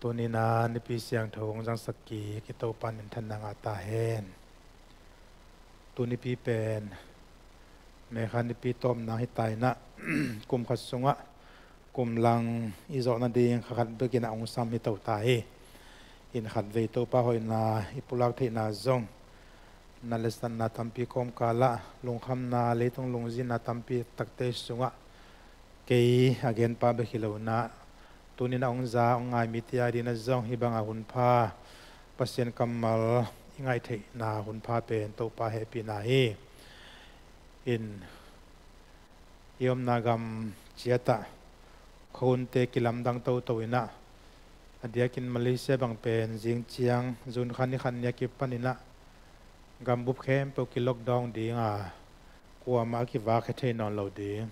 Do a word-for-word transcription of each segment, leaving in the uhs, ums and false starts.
Tuni-in a nipi siangtho hong zangsak kik i Topa minthanna ngah ta hen. Tu nipi pen Mekha nipi tawpna hi ta in a, kum khat sungah kum lang i zawh nading kha khat bekin a hong sam hi to ta hi. In khatvei Topa hoihna i pulak theihna zong na letsatna tampi kawmkal ah lungkhamna, leitung lungzinna tampi takte sungah kei a genpa bek hi lo in a, tuni-in a hong za hong ngai mite a dingin a zong hih banga hunpha, Pasian kammal i ngaih theihna hunpha pen Topa hehpihna hi. In i omna gam ciat ah khuahunte kilamdang toto in a, a diakin Malaysia bang pen zing ciang June kha ni khat ni a kipan in a, gambup khempeuh ki-lockdown ding a, kuamah a kivakhia thei nawn lo ding,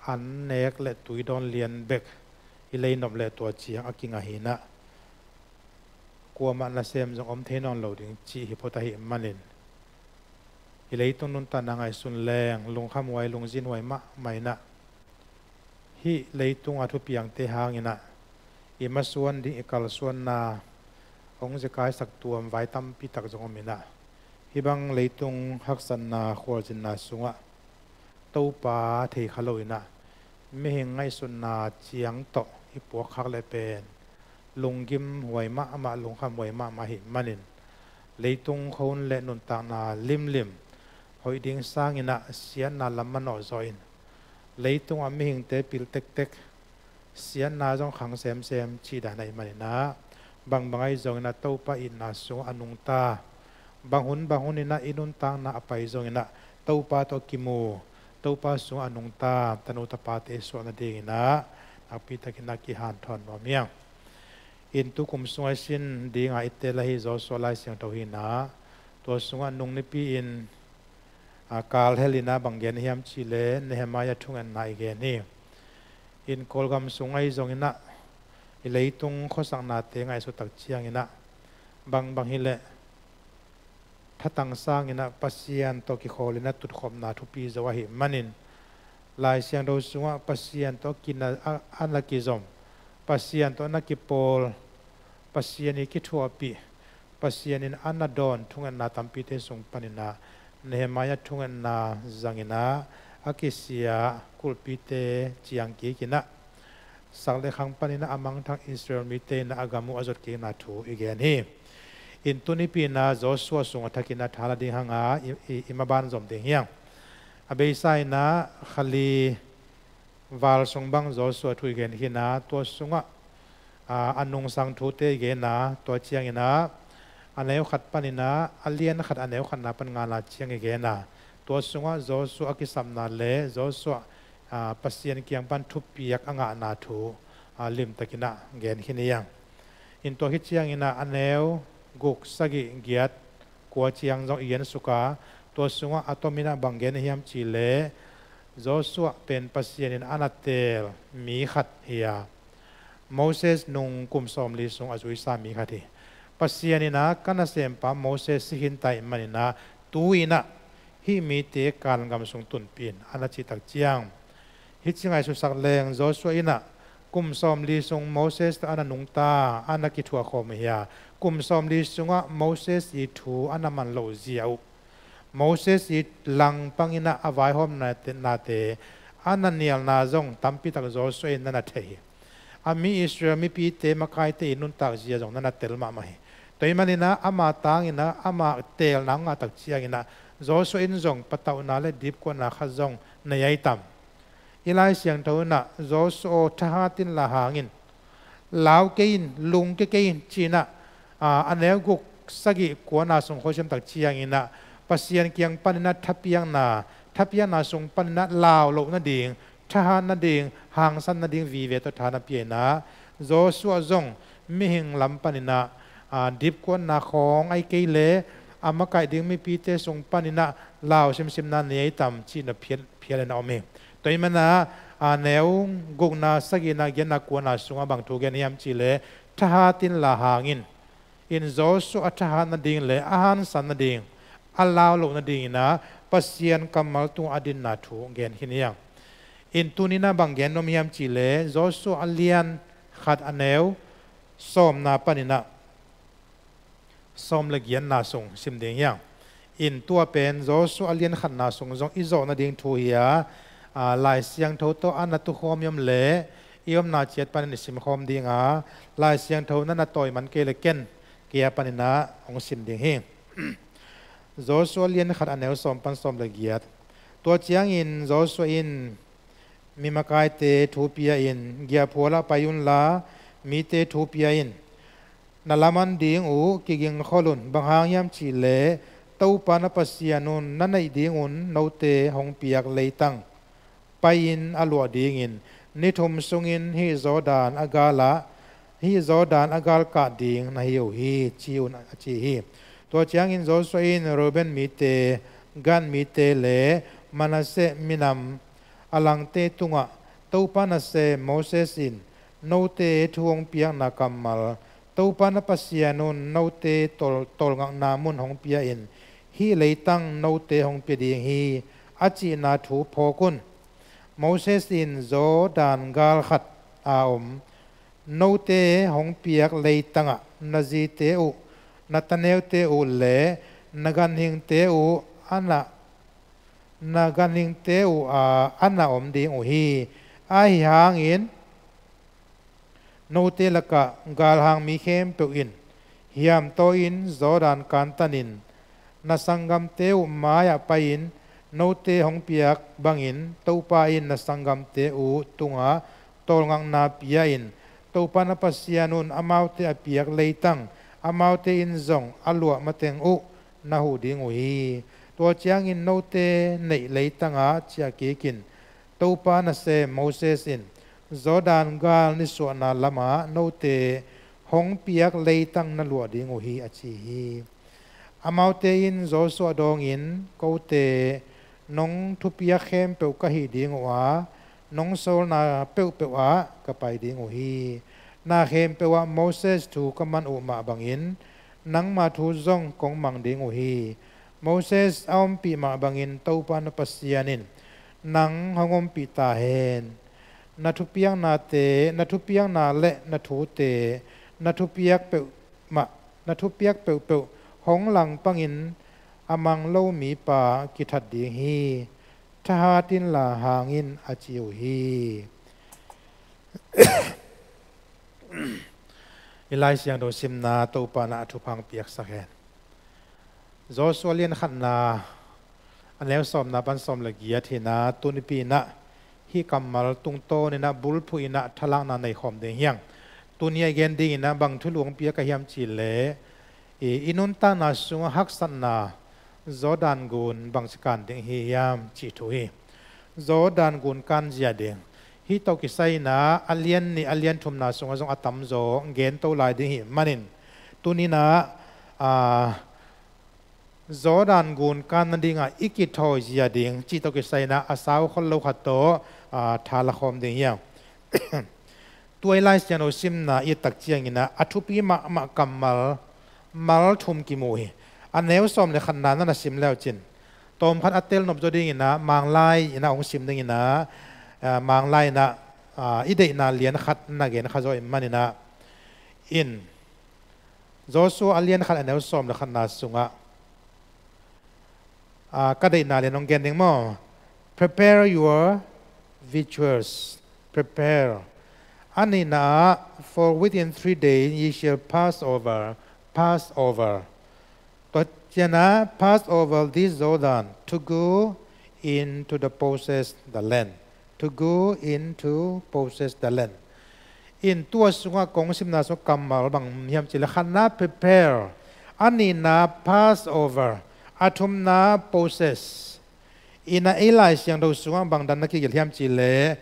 an nek le tui dawn lian bek i lei nop le tua ciang a kingah hi in a, kuamah nasem zong om thei nawn lo ding cih hi phot ahih manin, i leitung nuntakna ngaihsun leng lungkhamhuai, lungzinhuai mahmah in a, hih leitung a thupiangte hangin a, i masuan ding, i kalsuanna hong zekai sak tuam vai tampi tak zong om in a, hih bang leitung haksatna, khualzinna sungah Topa thei kha lo in a, mihing ngaihsutna ciang tawh i puakkhak leh pen lunggimhuai mahmah, lungkhamhuai mahmah ahih manin, leitung khuahun le nuntakna limlim hoih ding sangin a, siatna lam manawh zawh in, leitung a mihingte pil tektek, siatna zong khang semsem cih dan ahih manin a, bangbang ahi zongin a Topa itna sungah a nungta, bang hun bang hun in a i nuntakna a pai zongin a Topa tawh kimu, Topa sungah a nungta tanu tapate suah nadingin a nakpi takin a kihanthawn nuam hi ing. In tukum sung a i sin ding a i tel ahi Joshua Lai Siangtho hi in a, tua sungah nung nipi in a, kal hel in a bang gen hiam cih leh Nehemiah thungetna i gen hi. In Kawlgam sung ahi zongin a, i leitung khuasaknate ngaihsut tak ciangin a, bangbang hi leh thatang sangin a Pasian tawh kikhawl in a tutkhopna thupi zo ahih manin, Lai Siangtho sungah Pasian tawh kina, a, a na kizom, Pasian tawh na kipawl, Pasian i kithuahpih, Pasian in a na dawn thungetna tampite sung panin a, Nehemiah thungetna zangin a, a kisia kulhpite ciang kik in a, sak le khang panin a a mangthang Israel mite in a a gam uh a zot kikna thu i gen hi. In tu nipi in a Joshua sung a thakin a tha la ding hang a, i, i, i maban zom ding hi ing. A beisa in a kha li val sung bang Joshua thu i gen hi in a, tua sungah, a, a nungsang thute i gen a, tua ciangin a, a neu khat panin a, a lian khat a neu khatna pan ngana ciang i gen a, tua sungah Joshua a kisapna le Joshua, a, Pasian kiang pan thupiak a ngahna thu, a, limtakin a gen khin hi ing. In tua khit ciangin a, a neu guk, sagih, giat, kua ciang zong i gen suk a, tua sungah a tomin a bang gen hiam cih leh, Joshua pen Pasian in a na teel mi khat hi a, Moses nung kum sawmli sung a zuisa mi khat hi. Pasian in a ka nasempa Moses si khin ta ahih manin a, tu-in a hih mite Kanaan gam sung tunpih in a na cih tak ciang, hih ci ngaihsutsak leng Joshua in a kum sawmli sung Moses tawh a na nungta, a na kithuahkhawm hi a, kum sawmli sungah Moses i thu a na man loh zia uh, Moses i langpang in a a vaihawmnate, nate a na nialna zong tampi tak Joshua in a na thei hi. A mi Israel mipite makaite i nuntak zia zong na na tel mahmah hi. Tua ahih manin a ama tangin a ama teelna hong ngah tak ciangin a Joshua in zong patauhna le dipkuatna khat zong nei ahi tam. I Lai Siangtho in a Joshua aw, thahat in la hang in, lau kei in, lungkia kei in ci-in a, a, a neu guk, sagih, kuana sung khuaisiam tak ciangin a Pasian kiang panin a thapiakna, thapiakna sung panin a lau loh nading, thahat nading, hangsan nading vive tawh tha na pia in a, Joshua zong mihing lam panin a, a, dipkuatna khawng ahi kei leh a makaih ding mipite sung panin a lau simsimna nei ahi tam cih na phial, phial in a om hi. Tua ahih manin a, a, neu gukna, sagihna, giatna, kuana sungah bang thu gen hiam cih leh, thahat in la hang in, in Joshua a thahat nading le a hangsan nading, a lau loh nadingin a Pasian kammal tungah a dinna thu gen khin hi ing. In tuni-in a bang gen nuam hiam cih leh, Joshua a lian khat a neu sawmna paninah sawm le giatna sung sim ding hiang. In tua pen Joshua a lian khatna sung zong i zawh nading thu hi a, a, Lai Siangtho tawh a na tukhawm i om le i omna ciat panin i simkhawm ding a, Lai Siangtho na na tawi man kei le ken kei a paninah hong sim ding hi. Joshua lian khat a neu sawm pan sawm le giat. Tua ciangin Joshua in mi makaite thu pia-in giahphualah pai unla mite thu pia in, na laman ding uh kigingkhol un, bang hang hiam cihleh Topa na Pasian un na neih dingun note hong piak leitang pai-in a luah dingin ni thum sungin hih Jordan a galah, hih Jordan a galkah ding na hi uh hi, ci un, a ci hi. Tua ciangin Joshua in Reuben mite, Gad mite le Manasseh minam a langte tungah Topa nasem Moses in note thu hong piakna kammal, Topa na Pasian un note tol-, tolngakna mun hong pia-in hih leitang note hong pia ding hi, a cihna thu phawk un. Moses in Jordan gal khat a om note hong piak leitangah na zite uh, na taneute uh le na ganhingte uh a na, na ganhingte uh a, a na om ding uh hi. Ahi hangin note lakah galhang mi khempeuh in hiamtaw in Jordan kantanin na sanggamte uh mai-ah pai-in note hong piak bangin Topa in na sanggamte uh tungah tolngakna pia-in Topa na Pasian un amaute a piak leitang amaute in zong a luah mateng uh na huh ding uh hi. Tua ciangin note neih leitangah ciah kikin Topa nasem Moses in Jordan gal nisuahna lamah note hong piak leitang na luah ding uh hi, a ci hi. Amaute in Joshua dawngin, kote nong thupiak khempeuh ka hih ding uh a, nong sawlna peuhpeuh ah ka pai ding uh hi. Na khempeuh ah Moses thu ka man uh mah bangin nangma thu zong kong mang ding uh hi. Moses a ompih mah bangin Topa na Pasian in nang hong ompih ta hen. Na thupiaknate, na thupiakna le na thute, na thupiak peuhmah, na thupiak peuhpeuh hong langpangin a mang lo mipa kithat ding hi. Thahat inla hang in, a ci uh hi. I Lai Siangtho simna Topa na a thupha hong piaksak hen. Joshua lian khatna a neu sawmna pan sawm le giat hi-in ah, tunipi in ah hih kammal tungtawn in ah bulphuh in ah thalakna nei khawm ding hiang. Tuni a i gen ding in ah bang thulu hong piak ka hiam cih leh, i, i nuntakna sungah haksatna Jordan gun bangci kan ding hi hiam cih thu hi. Jordan gun kan zia ding. Hih tawh kisai in ah a lian nih a lian thumna sungah zong a tamzaw gen to lai ding hi manin, tuni in ah, a, Jordan gun kan nadingah i kithawi zia ding cih tawh kisai in ah a sau khol lo khat tawh, a, tha la khawm ding hiang. Tua i Lai Siangtho simna i et tak ciangin ah a thupi mahmah kammal mal thum kimu hi. A neu sawm le khatna na na sim le uh cin, tawmkhat a tel nop zaw ding in ah Manglai in ah hong sim ding in ah, a, Manglai in ah, a, i deihna lian khat na gen kha zaw ahih manin ah, in Joshua a lian khat a neu sawm le khatna sungah, a, ka deihna lian hong gen ding maw? Prepare your victuals. Prepare. A nihna ah, for within three days ye shall pass over. Pass over. Tua ciangin ah, pass over this Jordan to go into the possess the land. To go into possess the land. In tua sungah kong simna sungah kammal bang hiam cih leh, khatna prepare, a nihna pass over, a thumna possess. In ah i Lai Siangtho sungah bang dan na kigelh hiam cih leh,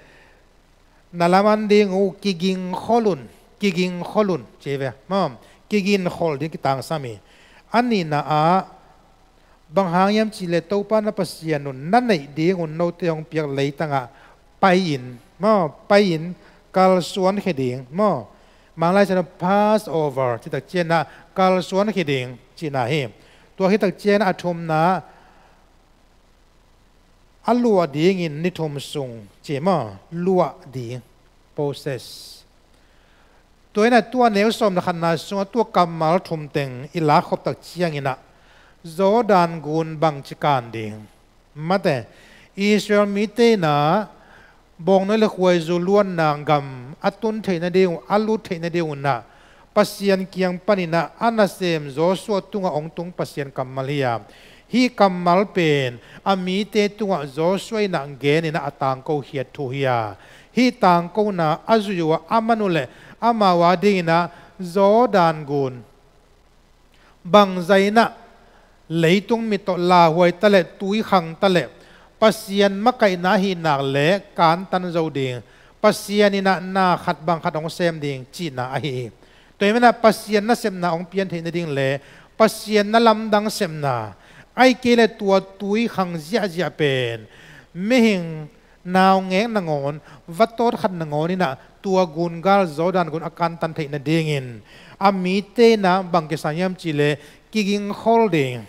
na laman ding uh kigingkhol un, kigingkhol un ci ve maw? Kigingkhol ding kitangsam hi. A nihna ah, bang hang hiam cih leh Topa na Pasian un na neih ding un note hong piak leitangah pai-in maw, pai-in kalsuan khia ding maw? Manglai ciangin ah pass over cih tak ciangin ah kalsuan khia ding cihna hi. Tua khit tak ciangin ah a thumna, a luah dingin ni thum sung ci maw? Luah ding, possess. Tua inah tua neu sawm le khatna sungah tua kammal thum teng i lakkhop tak cianginah Jordan gun bangci kan ding? Mate, Israel mite inah bawngnawi le khuaizu luanna gam a tun theih nading uh, a lut theih nading uh inah Pasian kiang paninah a nasem Joshua tungah hong tung Pasian kammal hi a, hih kammal pen a mite tungah Joshua inah geninah a tangko khiat thu hi a, hih tangkona a zuih uh a, a man uh le amau a dinginah Jordan gun bangzah inah leitung mit tawh lauhuai ta leh, tui khang ta leh, Pasian makaihna ahih nak leh kantan zo ding, Pasian inah na khat bang khat hong sem ding cihna ahi hi. Tua hi manah Pasian nasepna hong pian theih nading le Pasian na lamdang sepna, ahih kei leh tua tui khang ziahziah pen mihing naungek nangawn, vatawt khat nangawn inah tua gungal Jordan gun a kantan theih nadingin a mite inah bang kisam hiam cih leh kigingkhol ding,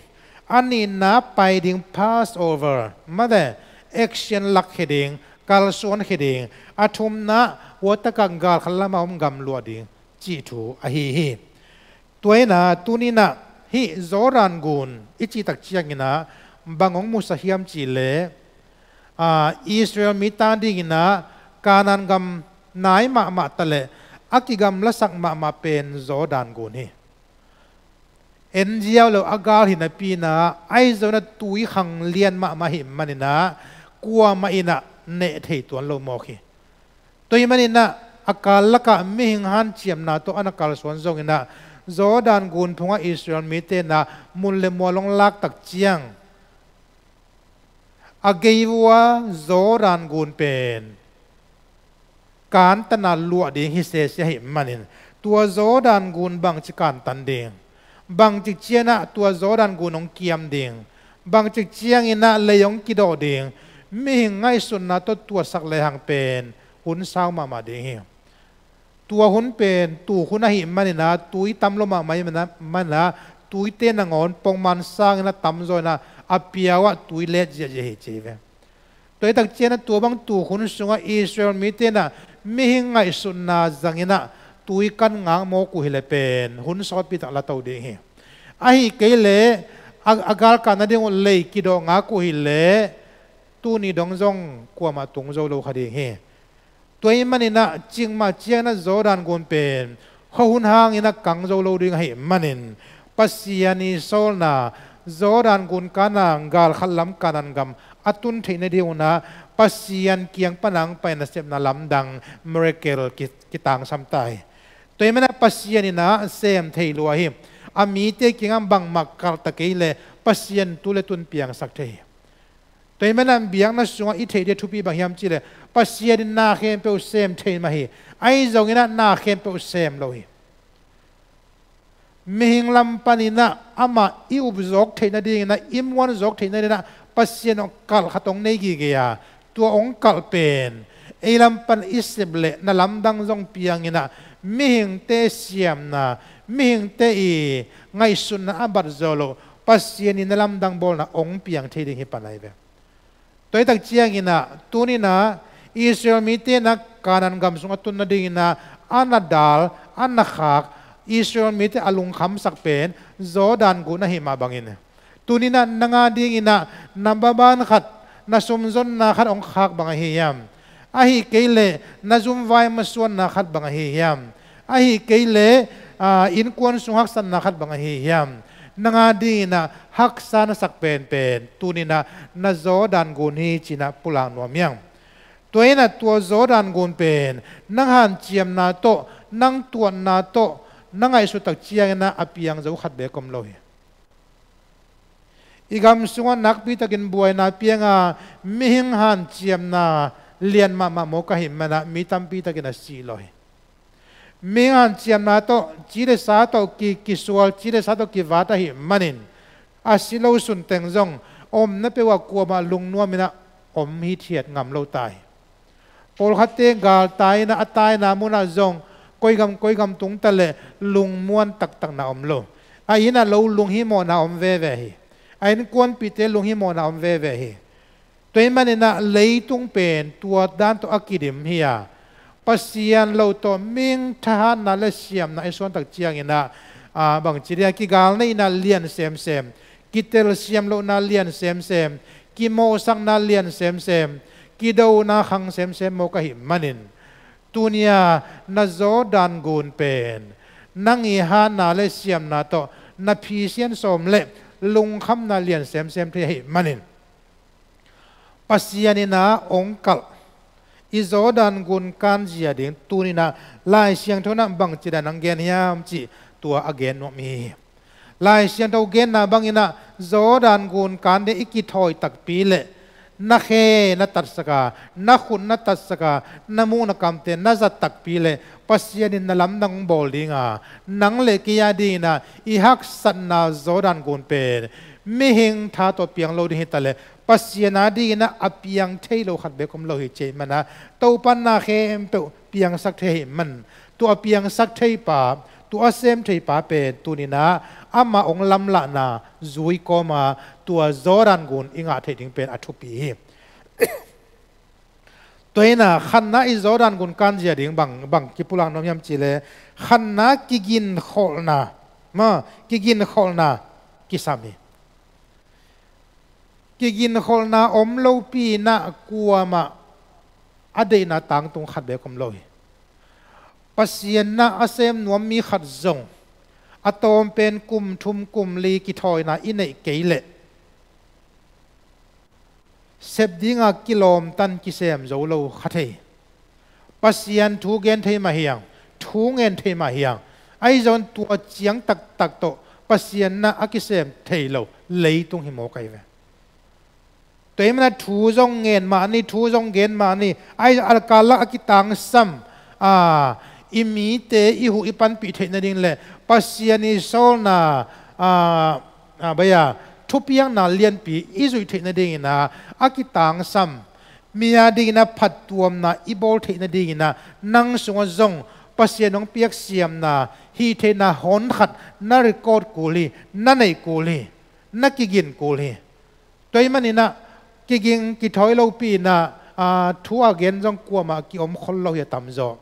a nihna pai ding, Passover, mate, action lakkhia ding, kalsuankhia ding, a thumna, huatakah galkhat lamah om gam luah ding cih thu ahi hi. Tua inah tuninah hih Jordan gun i cih tak cianginah bang hong musak hiam cih leh, aa, Israel mite a dinginah Kanaan gam nai mahmah ta leh a kigamlasak mahmah pen Jordan gun hi. En ziau lo a gal hi napi inah, ahi zongin a tui khang lian mahmah ahih maninah kuamah inah neh thei tuan lo mawk hi. Tua ahih maninah a kal lakah mihing hanciamna tawh a na kalsuan zonginah Jordan gun phungah Israel mite inah mun le mual hong lak tak ciang a gei uh a Jordan gun pen kantan a luah ding hi sese ahih manin, tua Jordan gun bangci kantan ding, bangcik cianginah tua Jordan gun hong kiam ding, bangcik cianginah lei hong kidawh ding, mihing ngaihsutna tawh tuahsak lehang pen hun sau mahmah ding hi. Tua hun pen tuk hun ahih maninah tui tam lo mahmah ahih maninah, tuite nangawn pongman sanginah tamzaw inah a piau ah tui let ziahziah hi ci hi ve. Tua hi tak cianginah tua bang tuk hun sungah Israel mite inah mihing ngaihsutna zanginah tui kan ngak mawk uh hi leh pen hun sawtpi tak la to ding hi. Ahih kei leh a, a galkah nading uh lei kidawh ngak uh hi leh tuni dong zong kuamah tung zo lo kha ding hi. Tua ahih maninah cikmah cianginah Jordan gun pen khuahun hanginah kang zo lo ding ahih manin, Pasian i sawlna Jordan gun kanah galkhat lam Kanaan gam a tun theih nading un ah Pasian kiang pana hong pai nasepna lamdang, miracle, ki, kitangsam ta hi. Tua ahih manin ah Pasian in ah sem thei lua hi. A mite kiangah bangmah kalh ta kei leh Pasian tu le tun piangsak thei hi. Tua ahih manin ah biakna sungah i theih ding a thupi bang hiam cih leh Pasian in na khempeuh sem thei mah hi. Ahi zongin ah na khempeuh sem lo hi. Mihing lam panin ah amah i up zawk theih nadingin ah, i muan zawk theih nadingin ah Pasian hong kalh khat hong nei gige a, tua hong kalh pen ei lam pan i sep leh na lamdang zong piangin ah mihingte siamna, mihingte i ngaihsutna a bat zawh loh Pasian in na lamdang bawlna hong piang thei ding hi pan ahi ve. Tua hi tak ciangin ah, tuni-in ah Israel mite in ah Kanaan gam sung a tun nadingin ah a na dal, a na khak, Israel mite a lungkhamsak pen Jordan gun ahih mah bangin, tuni-in ah nang a dingin ah na maban khat, na sumzonna khat hong khak bang ahi hiam? Ahih kei leh na zumvai masuanna khat bang ahi hiam? Ahih kei leh, aa, innkuan sung haksatna khat bang ahi hiam? Nang a dingin ah haksa na sak penpen tuni-in ah na Jordan gun hi ci-in ah pulak nuam hi hang. Tua in ah tua Jordan gun pen nang hanciamna tawh, nang tuahna tawh na ngaihsut tak ciangin ah a piang zo khat beek om lo hi. I gam sungah nakpitakin buaina piang a, mihing hanciamna lian mahmah mawk ahih manin ah mi tampitakin a sih lawh hi. Mihing hanciamna tawh, ci le sa tawh ki, kisual, ci le sa tawh kivat ahih manin a si lo sunteng zong omna peuh ah kuamah lungnuamin ah om hithiat ngam lo ta hi. Pawlkhatte galtai in ah a taina munah zong koi gam koi gam tung ta leh lungmuan taktakna om lo. A inn ah lo lunghimawhna om veve hi. A innkuanpihte lunghimawhna om veve hi. Tua ahih manin ah leitung pen tua dan tawh a kidim hi a, Pasian lo tawh mihing thahatna le siamna i suantak ciangin ah, aa, bangci dia kigal neihna lian semsem, kitelsiam lohna lian semsem, kimawhsakna lian semsem, kidona khang semsem mawk ahih manin, tuni-a na Jordan gun pen nang i hatna le siamna tawh na phisian sawm le lungkhamna lian semsem thei ahih manin, Pasian in ah hong kalh, i Jordan gun kanzia ding tuni-in ah Lai Siangtho in ah bangci dan hong gen hiam cih tua a gen nuam hi. Lai Siangtho genna bangin ah Jordan gun kan ding i kithawi takpi leh na khe na tatsak a, na khut na tatsak a, na muk na kamte na zat takpi leh Pasian in na lamdang hong bawl ding a, nang le kei a dingin ah i haksatna Jordan gun pen mihing tha tawh piang lo ding hi ta leh Pasian a dingin ah a piang thei lo khat beek om lo hi cih ahih manin ah Topa in ah khempeuh piangsak thei ahih manin, tua a piangsak thei pa, tua a sem thei pa pen tuni-in ah amah hong lamlahna zui kawm a, tua Jordan gun i ngah theih ding pen a thupi hi. Tua hi-in ah khatna i Jordan gun kanzia ding bang, bang kipulak nuam hiam cih leh, khatna kiginkholhna, ma, kiginkholhna kisam hi. Kiginkholhna om lopi-in ah kuamah a deihna tangtung khat beek om lo hi. Pasian in ah a sem nuam mi khat zong a tawm pen kum thum kum li kithawina i neih kei leh sep dinga kilawmtan kisem zo lo kha thei. Pasian thu gen thei mah hi hang, thu ngen thei mah hi hang, ahi zongin tua ciang taktak tawh Pasian in ah a kisem thei lo leitung hi mawk ahi ve. Tua ahih manin ah thu zong ngen mah ni, thu zong gen mah ni, ahi zongin a kal ah a kitangsam, aa, i mite i huh i panpih theih nading le Pasian i sawlna, aa, aa, bang a, thupiakna lianpi i zuih theih nadingin ah a kitangsam, mi a dingin ah phattuamna i bawl theih nadingin ah nang sungah zong Pasian hong piak siamna hih theihna hon khat na record kul hi, na neih kul hi, na kigin kul hi. Tua ahih manin ah kiging kithawi lopi-in ah, aa, thu a gen zong kuamah kiom khol lo hi a tamzaw.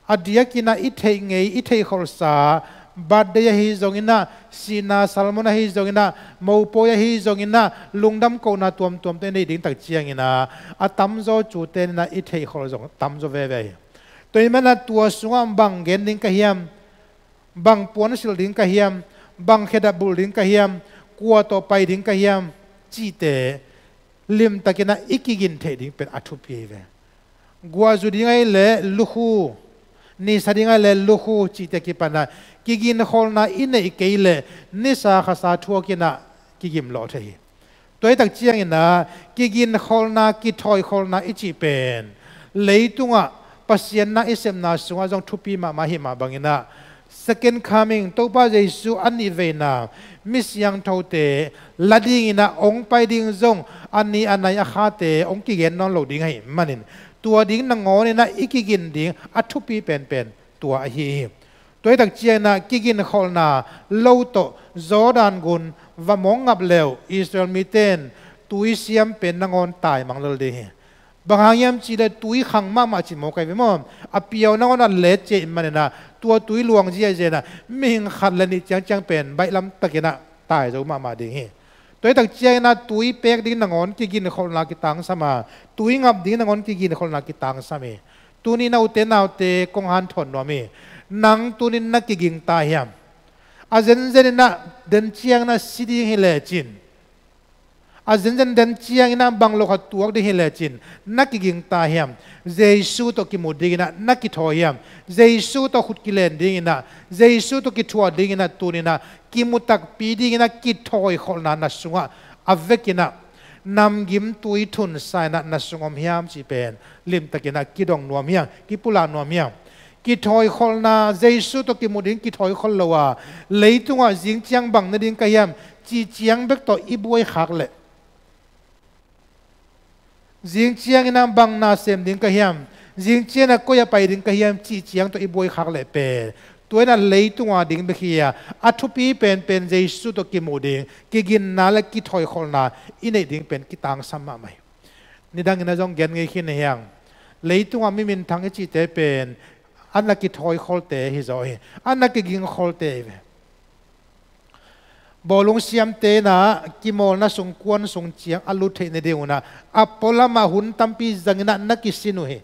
A diakin ah i theih ngei, i theih kholhsa, birthday ahi zongin ah, sihna sermon ahi zongin ah, mopawi ahi zongin ah, lungdam kohna tuamtuam tawh i neih ding tak ciangin ah, a tamzaw cute in ah i theih kholh zong tamzaw veve hi. Tua ahih manin ah tua sungah bang gen ding ka hiam, bang puansilh ding ka hiam, bang khedap bulh ding ka hiam, kua tawh pai ding ka hiam cihte limtakin ah i kigin theih ding pen a thupi hi ve. Guahzu ding ahih leh lukhu, nisa ding ahih leh lukhu cihte kipan ah kiginkholhna i neih kei leh nisa khasa thuakin ah kigim lawh thei hi. Tua hi tak ciangin ah kiginkholhna, kithawikholhna i cih pen leitungah Pasian in ah i sepna sungah zong thupi mahmah ahih mah bangin ah Second Coming, Topa Jesu a nihveina, mi siangthote la dingin ah hong pai ding zong a ni a nai a khate hong kigen nawn lo ding ahih manin, tua ding nangawnin ah i kigin ding a thupi penpen tua ahi hi. Tua hi tak ciangin ah kiginkholhna lo tawh Jordan gun va mawng ngap le uh Israel mite in tui siam pen nangawn taimang lel ding hi. Bang hang hiam cih leh tui khang mahmah cih mawk ahi ve maw? A piau nangawn a let ciah ahih manin ah tua tui luang ziahziah in ah mihing khat le nih ciangciang pen baih lamtakin ah tai zo mahmah ding hi. Tua hi tak ciangin ah tui pek ding nangawn kiginkholhna kitangsam a, tui ngap ding nangawn kiginkholhna kitangsam hi. Tuni-in ah ute naute kong hanthawn nuam hi. Nang tuni-in na kiging ta hiam? A zenzen in ah den ciangin ah si ding hi lecin, a zenzen den ciangin ah bang lo khat tuak ding hi lecin na kiging ta hiam? Jesu tawh kimu dingin ah na kithawi hiam? Jesu tawh khut kilen dingin ah, Jesu tawh kithuah dingin ah tuni-in ah kimu takpi dingin ah kithawikholhna na sungah a vekin ah namgim tui thunsa in ah na sung om hiam cih pen limtakin ah kidong nuam hi hang, kipulak nuam hi hang. Kithawikholhna, Jesu tawh kimu ding kithawikhol lo a, leitungah zing ciang bang ne ding ka hiam cih ciang bek tawh i buai khak leh, zing ciangin ah bang na sem ding ka hiam, zing ciangin ah koi ah pai ding ka hiam cih ciang tawh i buai khak leh pen, tua in ah leitung a ding bek hi a, a thupi penpen Jesu tawh kimu ding kiginna le kithawikholhna i neih ding pen kitangsam mahmah hi. Nidangin ah zong gen ngei khin hi hang. Leitungah mi minthang i cihte pen a na kithawi kholte hi zaw hi. A na kiging kholte hi ve. Bawlung siamte in ah kimawlna sung kuan sung ciang a lut theih nading un ah a pualamah hun tampi zangin ah na kisin uh hi.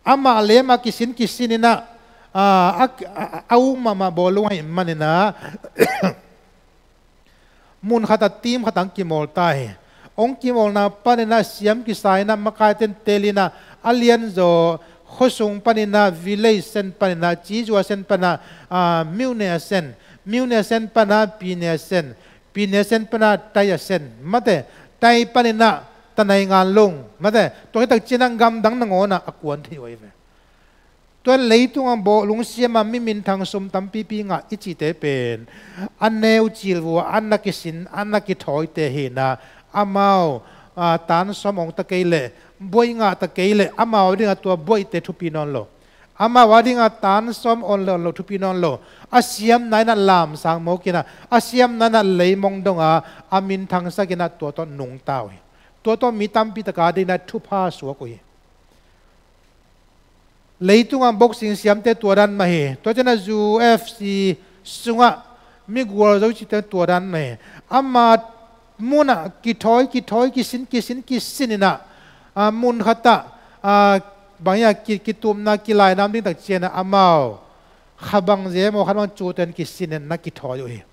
Amah le amah kisin kisin in ah, a, a, a, a uk mahmah bawlung ahih manin ah mun khat ah team khat ah hong kimawl ta hi. Hong kimawlna panin ah siam kisa in ah makaiten tel in ah a lianzaw khuasung panin ah village sen panin ah cizua sen pan ah, a, myone a sen, myone a sen pan ah pyine a sen, pyine a sen pan ah tai a sen, mate, tai panin ah tanai ngan lung, mate, tua hi tak ciang ah gamdang nangawn ah a kuan thei uh ahi ve. Tua in leitungah bawlung siama mi minthang sum tampipi ngah i cihte pen a neu cil vua a na kisin a na kithawite hi in ah amau, a, tan sawm ong ta kei leh buaih ngah ta kei leh amau a dingah tua buaihte thupi nawn lo. Amau a dingah tan sawm on le on lo thupi nawn lo. A siamna in ah lamsang mawk in ah a siamna in ah leimong dong a a minthangsak in ah tua tawh nungta uh hi. Tua tawh mi tampi tak a dingin ah thupha suak uh hi. Leitungah boxing siamte tua dan mah hi. Tua ciangin ah U F C sungah mi gualzo cihte tua dan mah hi. Ama mun ah kithawi kithawi kisin kisin kisin in ah, a, mun khat ah, a, bang hiam, ki, kitupna kilainam ding tak ciangin ah amau kha bang zia maw kha bang cute in kisin in na kithawi uh hi.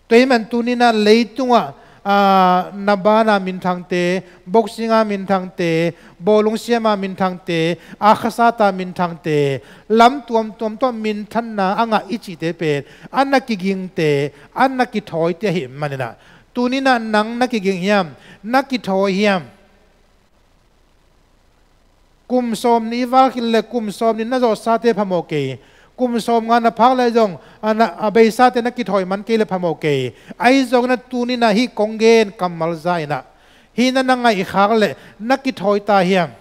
Tua ahih manin tuni in ah leitungah, a, na ban a minthangte, boxing a minthangte, bawlung siam a minthangte, a khasat a minthangte, lam tuamtuam tawh minthanna a ngah i cihte pen a na kigingte, a na kithawite ahih manin ah tuni in ah nang na kiging hiam, na kithawi hiam? Kum sawmnih i val khit leh kum sawmnih na zawhsate phamawh kei. Kum sawmnga na phak leh zong a na, a beisate na kithawi man kei leh phamawh kei. Ahi zongin ah tuni in ah hih kong gen kammal za in ah hih na na ngaihkhak leh na kithawi ta hiam?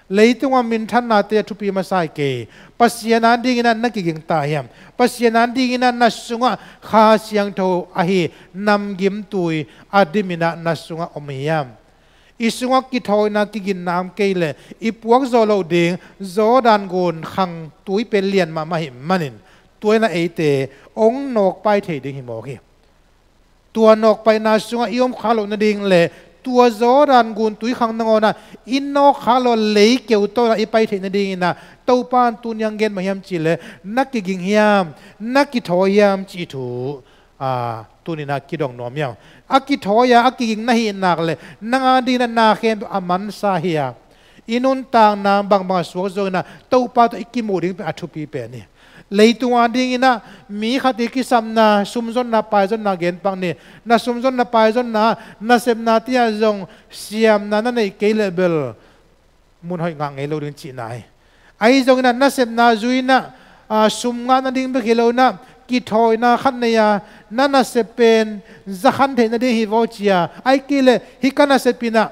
Leitungah minthannate a thupi masa hi kei. Pasian a dingin ah na kiging ta hiam? Pasian a dingin ah na sungah Kha Siangtho ahi namgimtui a dim in ah na sungah om hiam? I sungah kithawina kiginna om kei leh i puak zawh loh ding Jordan gun khang tui pen lian mahmah ahih manin tua in ah eite hong nawkpai thei ding hi mawk hi. Tua nawkpaina sungah i om khak loh nading leh tua Jordan gun tui khang nangawn ah i nawk khak loh lei keu tawh in ah i pai theih nadingin ah Topa in tuni a hong gen bang hiam cih leh na kiging hiam, na kithawi hiam cih thu, a, tuni in ah kidong nuam hi hang. A kithawi a a kiging na hih nak leh nang a dingin ah na khempeuh a mansa hi a, i nuntakna bangbang a suak zongin ah Topa tawh i kimuh ding pen a thupi pen hi. Leitung a dingin ah mi khat i kisapna sumzonna paizonna gen pak ni. Na sumzonna paizonna, nasepna te ah zong siamna na neih kei leh bel mun hoih ngah ngei lo ding cihna hi. Ahi zongin ah nasepna zui in ah, a, sum ngah nading bek hi lo in ah kithawina khat nei a, na nasep pen za khan theih nading hi vaw ci a, ahih kei leh hih ka nasep in ah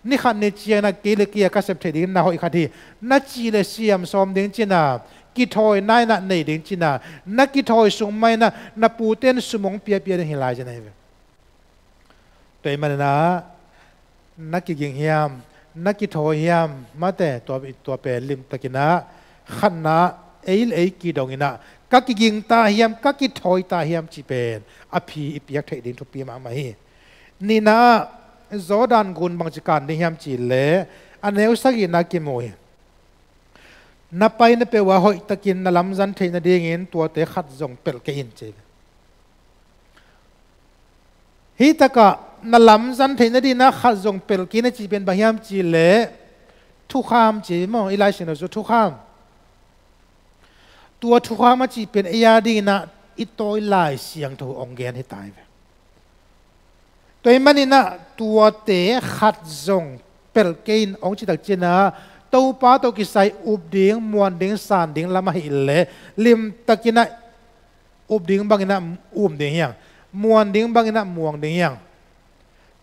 ni khat ni ciangin ah kei leh kei a ka sep theih ding na hoih khat hi, na cih leh siam sawm ding cihna, kithawina in ah nei ding cihna, na kithawi sung mah in ah na pute in sum hong piapia ding hi lai cihna hi ve. Tua ahih manin ah na kiging hiam, na kithawi hiam, mate, tua, tua pen limtakin ah khatna ei le ei kidongin ah ka kiging ta hiam, ka kithawi ta hiam cih pen a phi i piak theih ding thupi mahmah hi. Nihna ah Jordan gun bangci kan ding hiam cih leh a neu sagihna kimu hi. Na pai na peuh a hoihtakin na lamzang theih nadingin tuate khat zong pelh kei in ci. Hih takah na lamzang theih nadingin ah khat zong pelh kei in a cih pen bang hiam cih leh thukham ci maw, i Lai Siangtho cu thukham. Tua thukham a cih pen ei a dingin ah i tawi Lai Siangtho hong gen hi ta hi ve. Tua ahih manin ah tuate khat zong pelh kei in hong cih tak ciangin ah Topa tawh kisai up ding, muan ding, san ding lam ahih leh limtakin ah up ding bangin ah um ding hi hang, muan ding bangin ah muang ding hi hang.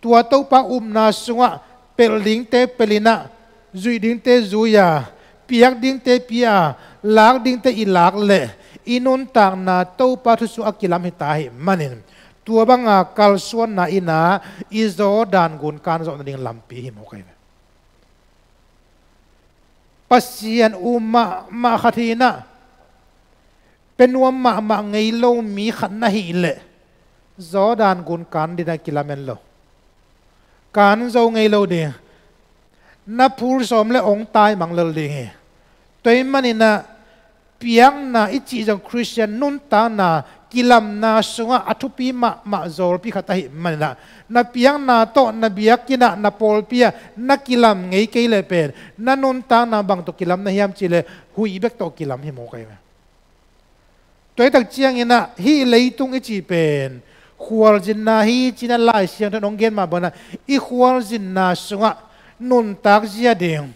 Tua Topa upna sungah pelh dingte pelh in ah, zuih dingte zui a, piak dingte pia a, lak dingte i lak leh i nuntakna Topa thu sungah a kilam hi ta ahih manin tua banga kalsuanna in ah i Jordan gun kan zawh nading lampi hi mawk ahi ve. Pasian um mahmah khat hi inah, pia nuam mahmah ngei lo mi khat na hih leh, Jordan gun kan dingin ah kilamen lo. Kan zo ngei lo ding. Na phul sawm le ong taimang lel ding hi. Tua ahih manin ah, piakna i cih zong Khristian nuntakna kilamna sungah a thupi mahmah zawlpi khat ahih manin ah, na piakna tawh na biakinn ah, na pawlpi ah na kilam ngei kei leh pen, na nuntakna bang tawh kilam na hiam cih leh, huih bek tawh kilam hi mawk ahi ve. Tua hi tak ciangin ah, hih leitung i cih pen khualzinna hi ci-in ah Lai Siangtho in hong gen mah bangin ah, i khualzinna sungah nuntak zia ding,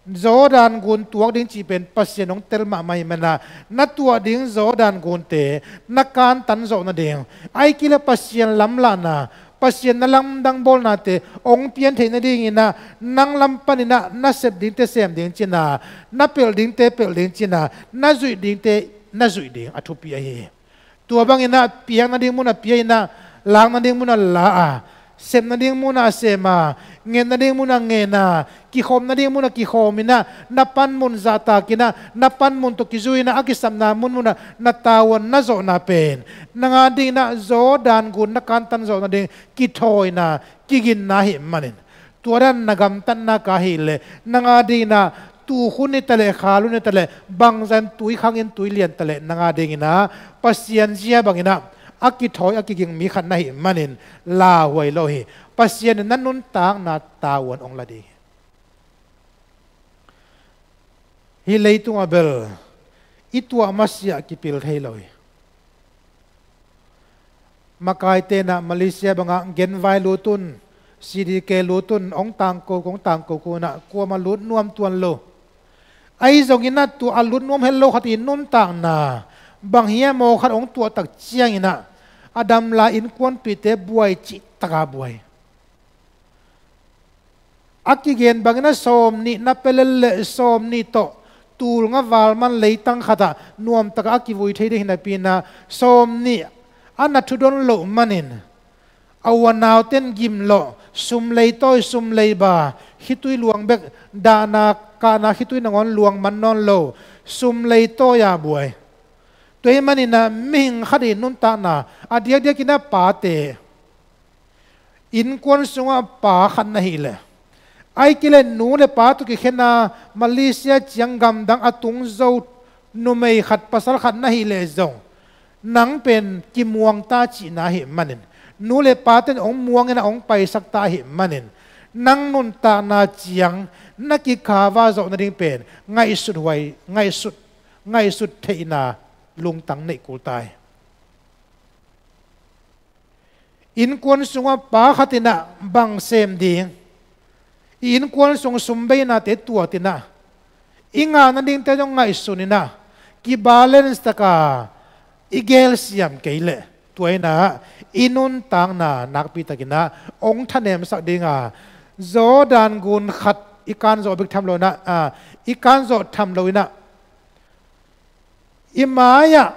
Jordan gun tuak ding cih pen Pasian hong tel mahmah ahih manin ah, na tuah ding Jordan gunte na kantan zawh nading, ahih kei leh Pasian lamlahna, Pasian na lamdang bawlnate hong pian theih nadingin ah, nang lam panin ah na sep dingte sem ding ci-in ah, na pelh dingte pelh ding ci-in ah, na zuih dingte na zuih ding a thupi ahi hi. Tua bangin ah, piak nading mun ah pia in ah, lak nading mun ah la a, sep nading mun ah sem a, nget nading mun ah ngen a, kikhawm nading mun ah kikhawm in ah, na panmun zahtak in ah, na panmun tawh kizui in ah, a kisapna munmun ah na tavuan na zawhna pen, nang adingin ah Jordan gun na kantan zawh nading kithawina, kiginna ahih manin, tua dan na gamtatna ka hih leh, nang adingin ah tuukhun hi ta leh, khalhun hi ta leh, bangzah in tui khangin tui lian ta leh, nang adingin ah Pasian zia bangin ah a kithawi, a kiging mi khat na hih manin lauhuai lo hi. Pasian in na nuntakna tavuan hong la ding hi. Hih leitungah bel i tuah masiah kipil thei lo hi. Makaite in ah Malaysia bangah genvai lut un, C D K lut un, hong tangko, hong tangko, kua in ah kuamah lut nuam tuan lo. Ahi zongin ah tua a lut nuam het lo khat i nuntakna bang hiam aw khat hong tuah tak ciangin ah, a dam lai innkuanpihte buai cihtak a buai. A kigen bangin ah sawmnih na pia lel leh sawmnih tawh tul nga val man leitang khatah nuamtak a kivui thei ding hi napi in ah, sawmnih a na thudon loh manin, a u a naute in gimlawh, sum leitawi, sum leiba, khitui luang bek, dahna kahna khitui nangawn luang man nawn lo, sum leitawi a buai. Tua ahih manin ah mihing khat i nuntakna, a diakdiakin ah pate, innkuan sungah pa khat na hih leh, ahih kei leh nu le pa tawh kikhen a Malaysia ciang gamdang a tung zo numei khat, pasal khat na hih leh zong, nang pen kimuang ta cihna ahih manin, nu le pate in hong muang in ah hong paisak ta ahih manin, nang nuntakna ciang na kikhavah zawh nading pen ngaihsut huai, ngaihsut, ngaihsut theihna lungtang neih kul ta hi. Innkuan sungah pa khat in ah bang sem ding, i innkuan sung sumbeinate tuat in ah, i ngah nadingte zong ngaihsun in ah, kibalance tak a i gelsiam kei leh, tua in ah i nuntakna nakpi takin ah hong thanemsak ding a, Jordan gun khat i kan zawh bek tham lo in ah, a, i kan zawh tham lo in ah, i mai-ah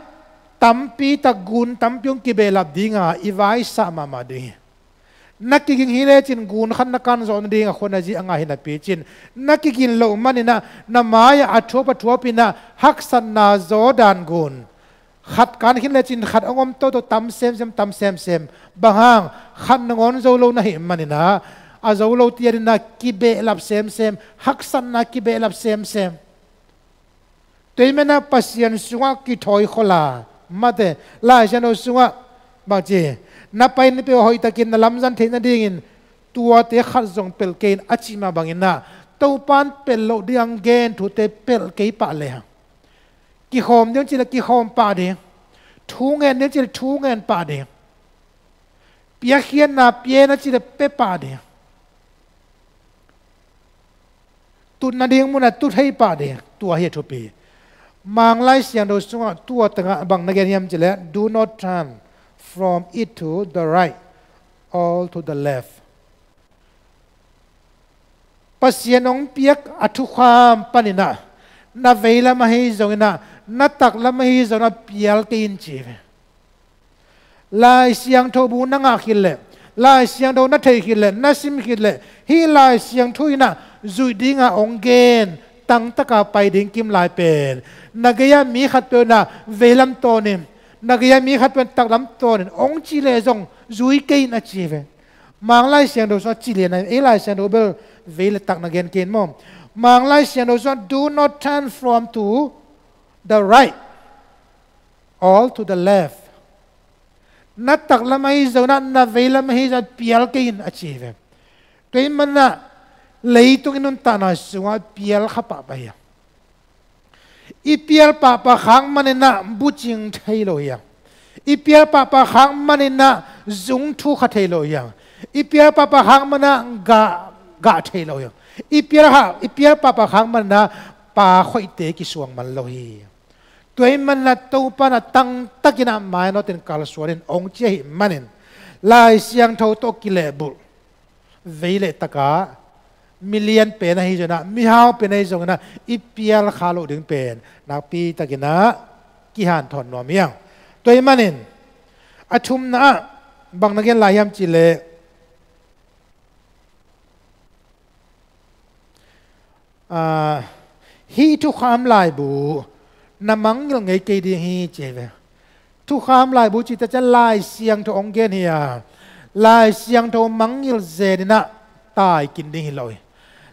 tampi tak gun tampi hong kibehlap ding a, i vaisah mahmah ding hi. Na kiging hi lecin gun khat na kan zawh nading a khuan a zi a ngah hi napi cin, na kigin loh manin ah na mai-ah a thuap a thuap in ah haksatna Jordan gun khat kan khin lecin khat hong om toto, tam semsem, tam semsem. Bang hang? Khat nangawn zo lo na hih manin ah, a zo lo te adingin ah kibehlap semsem, haksatna kibehlap semsem. Tua ahih manin ah Pasian sungah kithawi khol a, mate, Lai Siangtho sungah bang ci, na pai na peuh hoihtakin na lamzang theih nadingin tuate khat zong pelh kei in a cih mah bangin ah, Topa in pelh loh ding a gen thute pelh kei pah lehang, kikhawm ding cih leh kikhawm pah ding, thu ngen ding cih leh thu ngen pah ding, piakkhiatna pia na cih leh pia pah ding, tut nading munah tu thei pah ding, tua hi a thupi. Manglai Siangtho sungah tua tengah bang na gen hiam cih leh, "Do not turn from it to the right or to the left." Pasian hong piak a thukham panin ah, na veilam ahi zongin ah, na taklam ahi zongin ah pial kei in ci ve. Lai Siangtho bu na ngah khit leh, Lai Siangtho na theih khit leh, na sim khit leh, hih Lai Siangtho in ah zuih ding a hong gen tangtaka pai ding kim lai pen, na gei-ah mi khatpeuh in ah veilam tawnin, na gei-ah mi khatpeuh in taklam tawnin hong cih leh zong zui kei in a ci ve. Mang Lai Siangtho sungah ci lian a, ei Lai Siangtho bel vei le tak na gen kei in maw. Mang Lai Siangtho sungah, "Do not turn from to the right or to the left." Na taklam ahi zongin ah, na veilam ahi zongin ah pial kei in a ci ve. Tua ahih manin ah leitung i nuntakna sungah pial kha pahpah hi a, i pial pahpah khak manin ah bucing thei lo hi a, i pial pahpah khak manin ah zung thukha thei lo hi a, i pial pahpah khak manin ah gah, gah thei lo hi a, i pial ha, i pial pahpah khak manin ah pa khoihte kisuang man lo hi. Tua ahih manin ah Topa in ah tangtakin ah mainawtin kalsuan in hong ci ahih manin, Lai Siangtho tawh kilehbulh vei le takah, milian pen ahi zongin ah, mihau pen ahi zongin ah, i pial kha loh ding pen nakpitakin ah kihanthawn nuam hi a. Tua ahih manin a thumna ah bang na gen lai hiam cih leh, ah, hih thukham laibu na mangngilh ngei kei ding hi, ci hi ve. Thukham laibu cih tak ciang Lai Siangtho hong gen hi a, Lai Siangtho mangngilh zenin ah tai kin ding hi lo hi.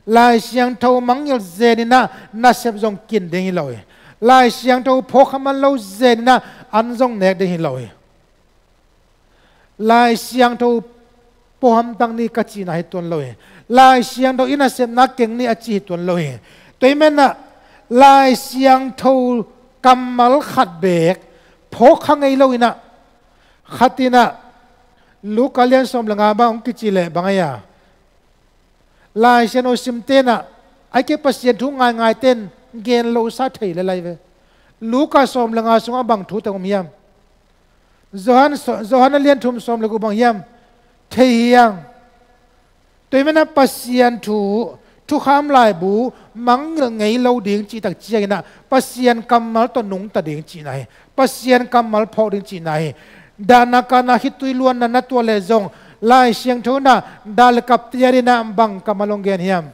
Lai Siangtho mangngilh zenin ah nasep zong kin ding hi lo hi. Lai Siangtho phawk kha man lo zenin ah an zong nek ding hi lo hi. Lai Siangtho pawhamtak ni ka cihna hi tuan lo hi. Lai Siangtho i nasepna keng ni a ci hi tuan lo hi. Tua ahih manin ah Lai Siangtho kammal khat beek phawk kha ngei lo in ah, khat in ah, Luka lian sawm le nga bang hong kici leh bang a hia, Lai Siangtho simte in ah, a hi kei Pasian thu ngaingaite in gen losa thei le lai ve. Luka sawm le nga sungah bang thu teng om hiam? Johan, Johan a lian thum sawm le guk bang hiam? Thei hi hang. Tua ahih manin ah Pasian thu, thukham laibu mangngilh ngei lo ding cih tak ciangin ah Pasian kammal tawh nungta ding cihna hi. Pasian kammal phawk ding cihna hi. Dahna kahna khitui luanna na tuah leh zong Lai Siangtho in ah dah le kap tiat in ah bang kammal hong gen hiam?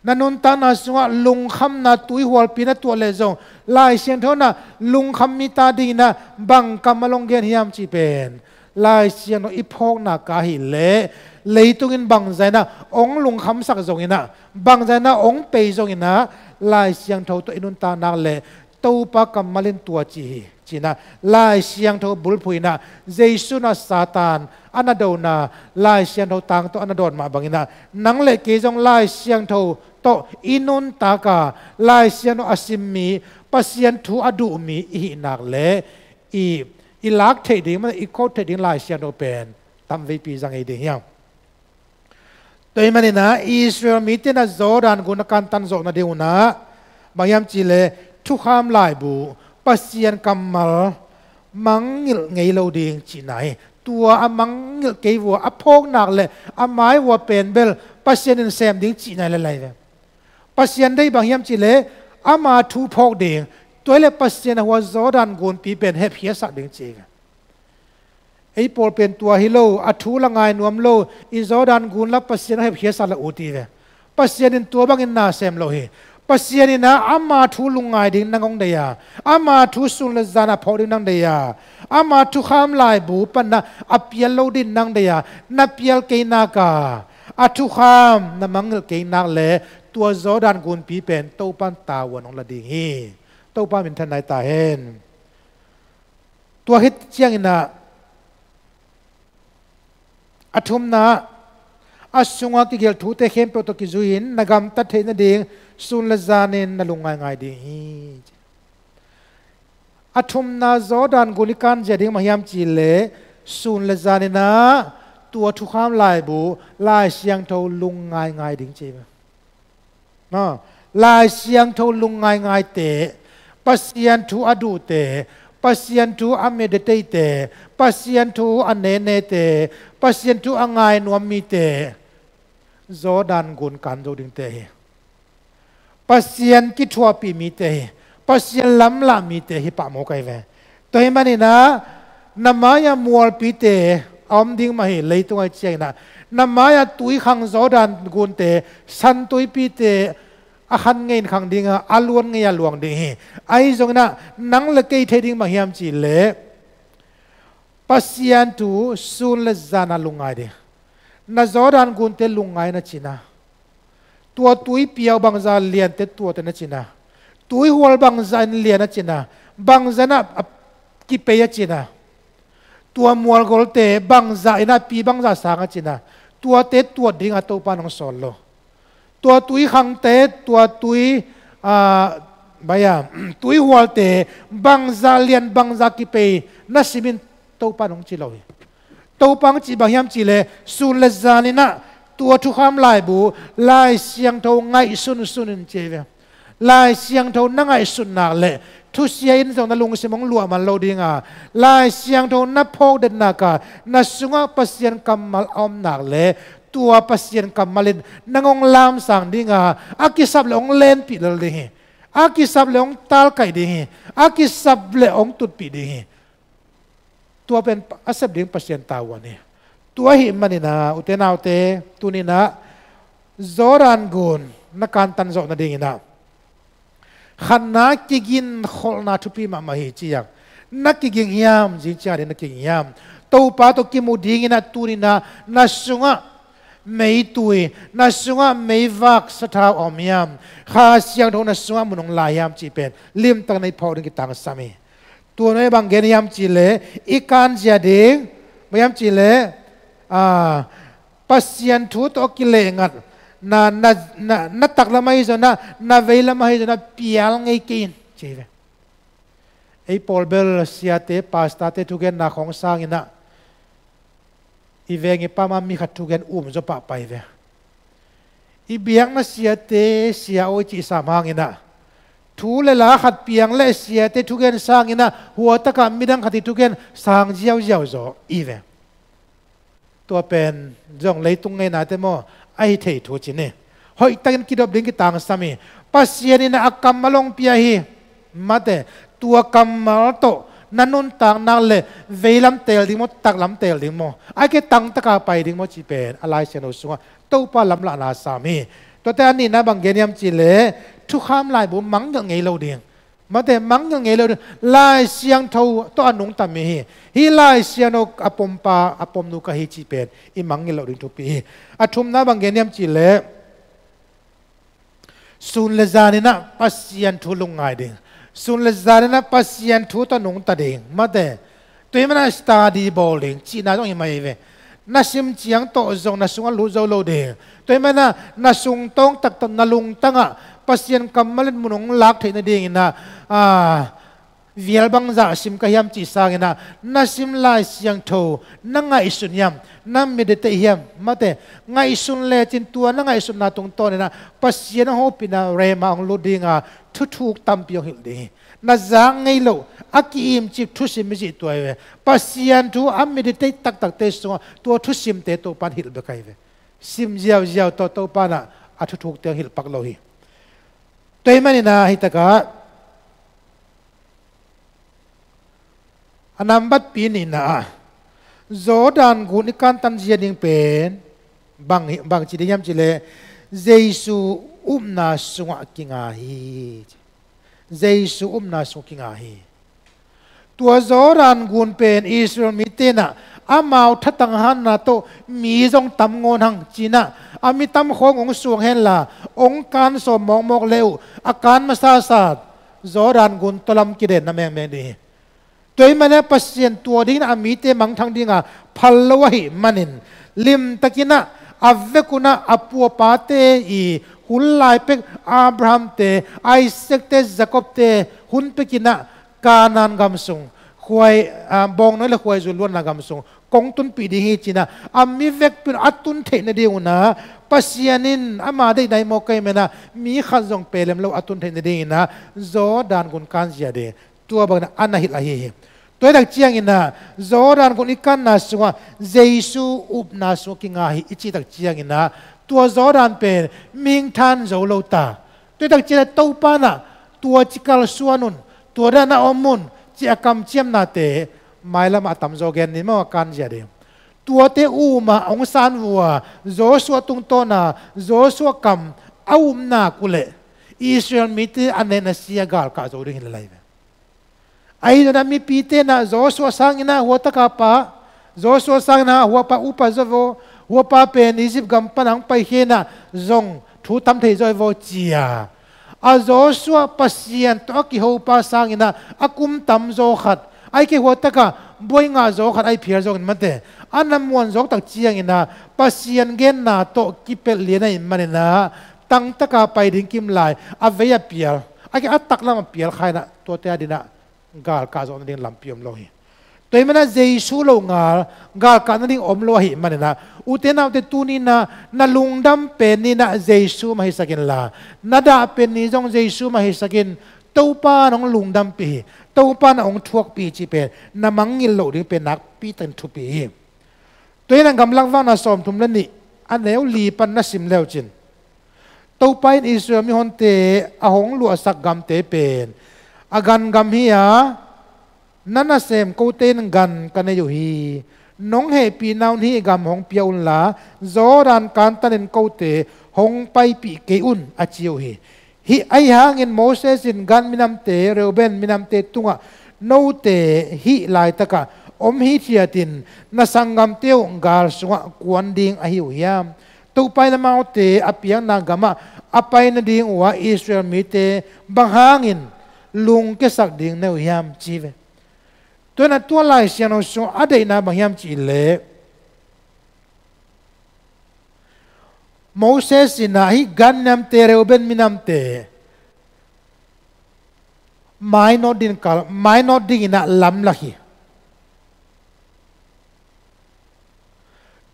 Na nuntakna sungah lungkhamna tuihualpi na tuah leh zong Lai Siangtho in ah lungkham mite adingin ah bang kammal hong gen hiam cih pen Lai Siangtho i phawkna ka hih leh leitung in bangzah in ah hong lungkhamsak zongin ah, bangzah in ah hong pei zongin ah, Lai Siangtho tawh i nuntak nak leh Topa kammal in tua ci hi, ci-in ah Lai Siangtho bulphuh in ah, Jesu in ah Satan a na dona, Lai Siangtho tang tawh a na dawt mah bangin ah, nang le kei zong Lai Siangtho tawh i nuntak a, Lai Siangtho a sim mi, Pasian thu a duh mi i hih nak leh i, i lak theih ding, i quote theih ding Lai Siangtho pen tamveipi zang ngei ding hi hang. Tua ahih manin ah Israel mite in ah Jordan gun a kantan zawh nading un ah bang hiam cih leh thukham laibu, Pasian kammal mangngilh ngei lo ding cihna hi. Tua a mangngilh kei vua, a phawk nak leh a mai vua pen bel Pasian in sem ding cihna hi le lai ve. Pasian deih bang hiam cih leh ama thu phawk ding, tua hi leh Pasian a hua Jordan gunpi pen hepkhiatsak ding ci hi ve. Ei pawl pen tua hi lo, a thu la ngai nuam lo, i Jordan gun la Pasian a hepkhiatsak la ut hi ve. Pasian in tua bangin na sem lo hi. Pasian in ah ama thu lungngai ding nang hong deih a, ama thu sun le zan a phawk ding nang deih a, ama thukham laibu pan ah a pial lo ding nang deih a, na pial kei nak a, a thukham na mangngilh kei nak leh tua Jordan gunpi pen Topa in tavuan hong la ding hi. Topa minthanna hi ta hen. Tua hi ciangin ah, a thumna, a sungah kigelh thute khempeuh tawh kizui-in na gamtat theih nading sun le zanin na lungngaingai ding hi. A thumna Jordan gun i kanzia ding mah hiam cih leh sun le zanin ah tua thukham laibu Lai Siangtho lungngaingai ding ci hi. Maw, Lai Siangtho lungngaingaite, Pasian thu a duhte, Pasian thu a meditate-te, Pasian thu a nenete, Pasian thu a ngainuam mite, Jordan gun kan zo dingte hi. Pasian kithuahpih mite hi. Pasian lamlah mite hi pah mawk ahi ve. Tua ahih manin ah, na mai-ah mualpite a om ding mah hi, leitung ahih ciangin ah. Na mai-ah tuikhang Jordan gunte, santuipite, a khan ngei in khang ding a, a luan ngei a luang ding hi. Ahi zongin ah nang le kei thei ding bang hiam cih leh Pasian thu sun le zan ah lungngai ding. Na Jordan gunte lungngai na cih na. Tua tui piau bangzah liante tuate na cih na. Tuihual bangzah in lian na cih na. Bangzah in ah a kipei a cih na. Tua mualgolte bangzah in ah pi bangzah sang a cih na. Tuate tuat ding a Topa in hong sawl lo. Tua tui khangte, tua tui, ah, baya, tuihualte bangzah lian bangzah kipei na sim in Topa in hong ci lo hi. Topa hong cih bang hiam cih leh sun le zan in ah tua thukham laibu Lai Siangtho ngaihsun sun in ci hi ve. Lai Siangtho na ngaihsun nak leh thusia in zong na lungsim hong luah man lo ding a, Lai Siangtho na phawk den nak a, na sungah Pasian kammal a om nak leh tua Pasian kammal in nang hong lamsang ding a, a kisap leh hong lenpih lel ding hi. A kisap leh hong talkaih ding hi. A kisap leh hong tutpih ding hi. Tua pen a sep ding Pasian tavuan hi. Tua ahih manin ah, ute naute, tuni in ah Jordan gun na kantan zawh nadingin ah khatna kiginkholhna thupi mahmah hi ci hiam? Na kiging hiam? Zing ciang ding na kiging hiam? Topa tawh kimu dingin ah tuni in ah na sungah meitui, na sungah meivak sathau a om hiam? Kha Siangtho na sungah mun hong lai hiam cih pen limtak na i phawk ding kitangsam hi. Tua nuai bang gen hiam cih leh i kanzia ding, bang hiam cih leh, ah, Pasian thu tawh kilehngat na, na, na, na taklam ahi zongin ah, na veilam ahi zongin ah pial ngei kei in ci hi ve. Ei pawl bel siate, pastorte thugenna khawng sangin ah i veng i pam ah mi khat thugen um zaw pahpah hi ve. I biakna siate, sia aw i cih sam hangin ah thu le la khat piang leh siate thugen sangin ah hua tak ah midang khat i thugen sang ziauziau zaw hi ve. Tua pen zong leitung ngeinate maw, a hi thei thu ci ni. Hoihtakin kidop ding kitangsam hi. Pasian in a kammal hong pia hi. Mate, tua kammal tawh na nuntak nak leh veilam teel ding maw, taklam teel ding maw, a kei tangtaka pai ding maw cih pen a Lai Siangtho sungah Topa lamlahna sam hi. Tuate a nihna bang gen hiam cih leh thukham laibu mangngilh ngei lo ding. Mate, mangngilh ngei lo ding. Lai Siangtho tawh a nungta mi hi. Hih Lai Siangtho a pompa, a pomnu ka hi cih pen i mangngilh loh ding thupi hi. A thumna bang gen hiam cih leh sun le zanin ah Pasian thu lungngai ding. Sun le zanin ah Pasian thu tawh nungta ding. Mate, tua ahih manin ah study bawl ding cihna zong hi mai ve. Na sim ciang tawh zong na sungah lut zo lo ding. Tua ahih manin ah na sungtawng taktak, na lungtangah Pasian kammal in mun hong lak theih nadingin ah, ah, vial bangzah sim ka hiam cih sangin ah, na sim Lai Siangtho na ngaihsun hiam, na meditate hiam? Mate, ngaihsun lecin tua na ngaihsutna tungtawnin ah Pasian a hopihna rhema hong lut ding a, thuthuk tampi hong hilh ding hi. Na zak ngei loh, a ki-imcip thusim i cih tua hi ve. Pasian thu a meditate taktakte sungah tua thusimte Topa in hilh bek ahi ve. Sim ziauziau tawh Topa in ah a thuthukte hong hilh pak lo hi. Tua ahih manin ah hih takah a nambat pi nihna ah Jordan gun i kantan zia ding pen bang hi, bang ci ding hiam cih leh Jesu upna sungah kinga hi. Jesu upna sungah kinga hi. Tua Jordan gun pen Israel mite in ah amau thatang hanna tawh mi zong tam ngawn hang ci-in ah, a mi tam khawng hong suang henla hong kan sawm mawkmawk le uh, a kan masasa Jordan gun tawlam kidenna mengmeng ding hi. Tua ahih manin ah Pasian tua dingin a mite mangthang ding a phal lo ahih manin, limtakin ah a vekun ah a pu a pate i hun lai pek Abrahamte, Isaakte, Jakobte hun pekin ah Kanaan gam sung, khuai, ah, bawngnawi le khuaizun luanna gam sung kong tunpih ding hi ci-in ah, a mi vekpi un a tun theih nadingun ah Pasian in ama deihna hi mawk ahih manin ah mi khat zong pelem lo a tun theih nadingin ah Jordan gun kan zia ding. Tua bangin ah a na hilh ahi hi. Tua hi tak ciangin ah Jordan gun i kanna sungah Jesu upna sungah kinga hi i cih tak ciangin ah tua Jordan pen mihing than zo lo ta. Tua hi tak ciangin ah Topa in ah tua ci kalsuan un, tua dan a om un cih a kamciamnate mailamah a tamzaw gen ni maw, a kan zia ding. Tuate umah hong san vua, Joshua tungtawna Joshua kam a um nak uh leh Israel mite a nen a sia galkah zo ding hi lai ve. Ahi zongin ah mipite in ah Joshua sangin ah huataka pa, Joshua sangin ah huapa upa zo vo, huapa pen Egypt gam pan hong paikhia in ah zong thu tam thei zaw hi vo ci a. A Joshua Pasian tawh a kihopa sangin ah a kum tam zaw khat, ahih kei leh huataka buai ngah zaw khat a hi phial zongin mate, a na muan zawk tak ciangin ah Pasian genna tawh kipelh lian ahih manin ah tangtaka pai ding kim lai a vei a pial, a ki a taklam a pial kha in ah tuate a dingin ah galkah zawh nading lampi om lo hi. Tua ahih manin ah Jesu lo ngal galkah nading om lo ahih manin ah, ute naute, tuni in ah na lungdam pen ni in ah Jesu mah hisak inla, na dah pen ni zong Jesu mah hisak in. Topa in hong lungdampih hi, Topa in hong thuakpih hi cih pen na mangngilh loh ding pen nakpi takin thupi hi. Tua hi in ah Gamlak Vakna sawmthum le nih, a neu li pan na sim le uh cin, Topa in Israel mihonte a hong luahsak gamte pen a gan gam hi a, na nasem kote in gan ka nei uh hi. Nong hehpihna un hih gam hong pia unla, Jordan kantanin kote hong paipih kei un, a ci uh hi. Hih ahi hangin Moses in Gad minamte, Reuben minamte tungah, note hih laitakah om hithiatin na sanggamte uh gal sungah kuan ding ahi uh hiam? Topa in amaute a piakna gamah a pai nading uh ah Israel mite bang hangin lungkiasak ding na hi uh hiam, ci hi ve. Tua in ah tua Lai Siangtho sungah a deihna bang hiam cih leh, Moses in ah hih Gad minamte, Reuben minamte mainawt ding kal, mainawt dingin ah lamlak hi.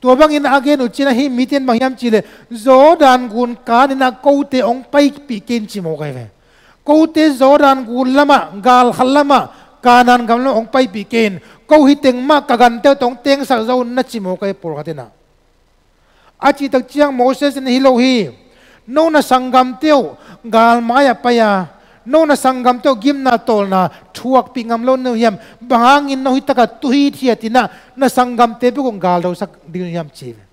Tua bangin a gen uh cin ah hih mite in bang hiam cih leh, Jordan gun kanin ah kote hong paipih kei in, ci mawk ahi ve. Kote Jordan gun lamah, gal khat lamah, Kanaan gam lamah hong paipih kei in, ko hi teng mah ka gante uh tawh hong tengsak zo un, na ci mawk ahi pawlkhat in ah. A cih tak ciang Moses in, hi lo hi, no na sanggamte uh gal mai-ah pai a, no na sanggamte uh gimna tawlna thuakpih ngam lo na hi uh hiam? Bang hangin no hih takah tu hithiatin ah na sanggamte bek uh galdosak ding uh hiam, ci hi ve.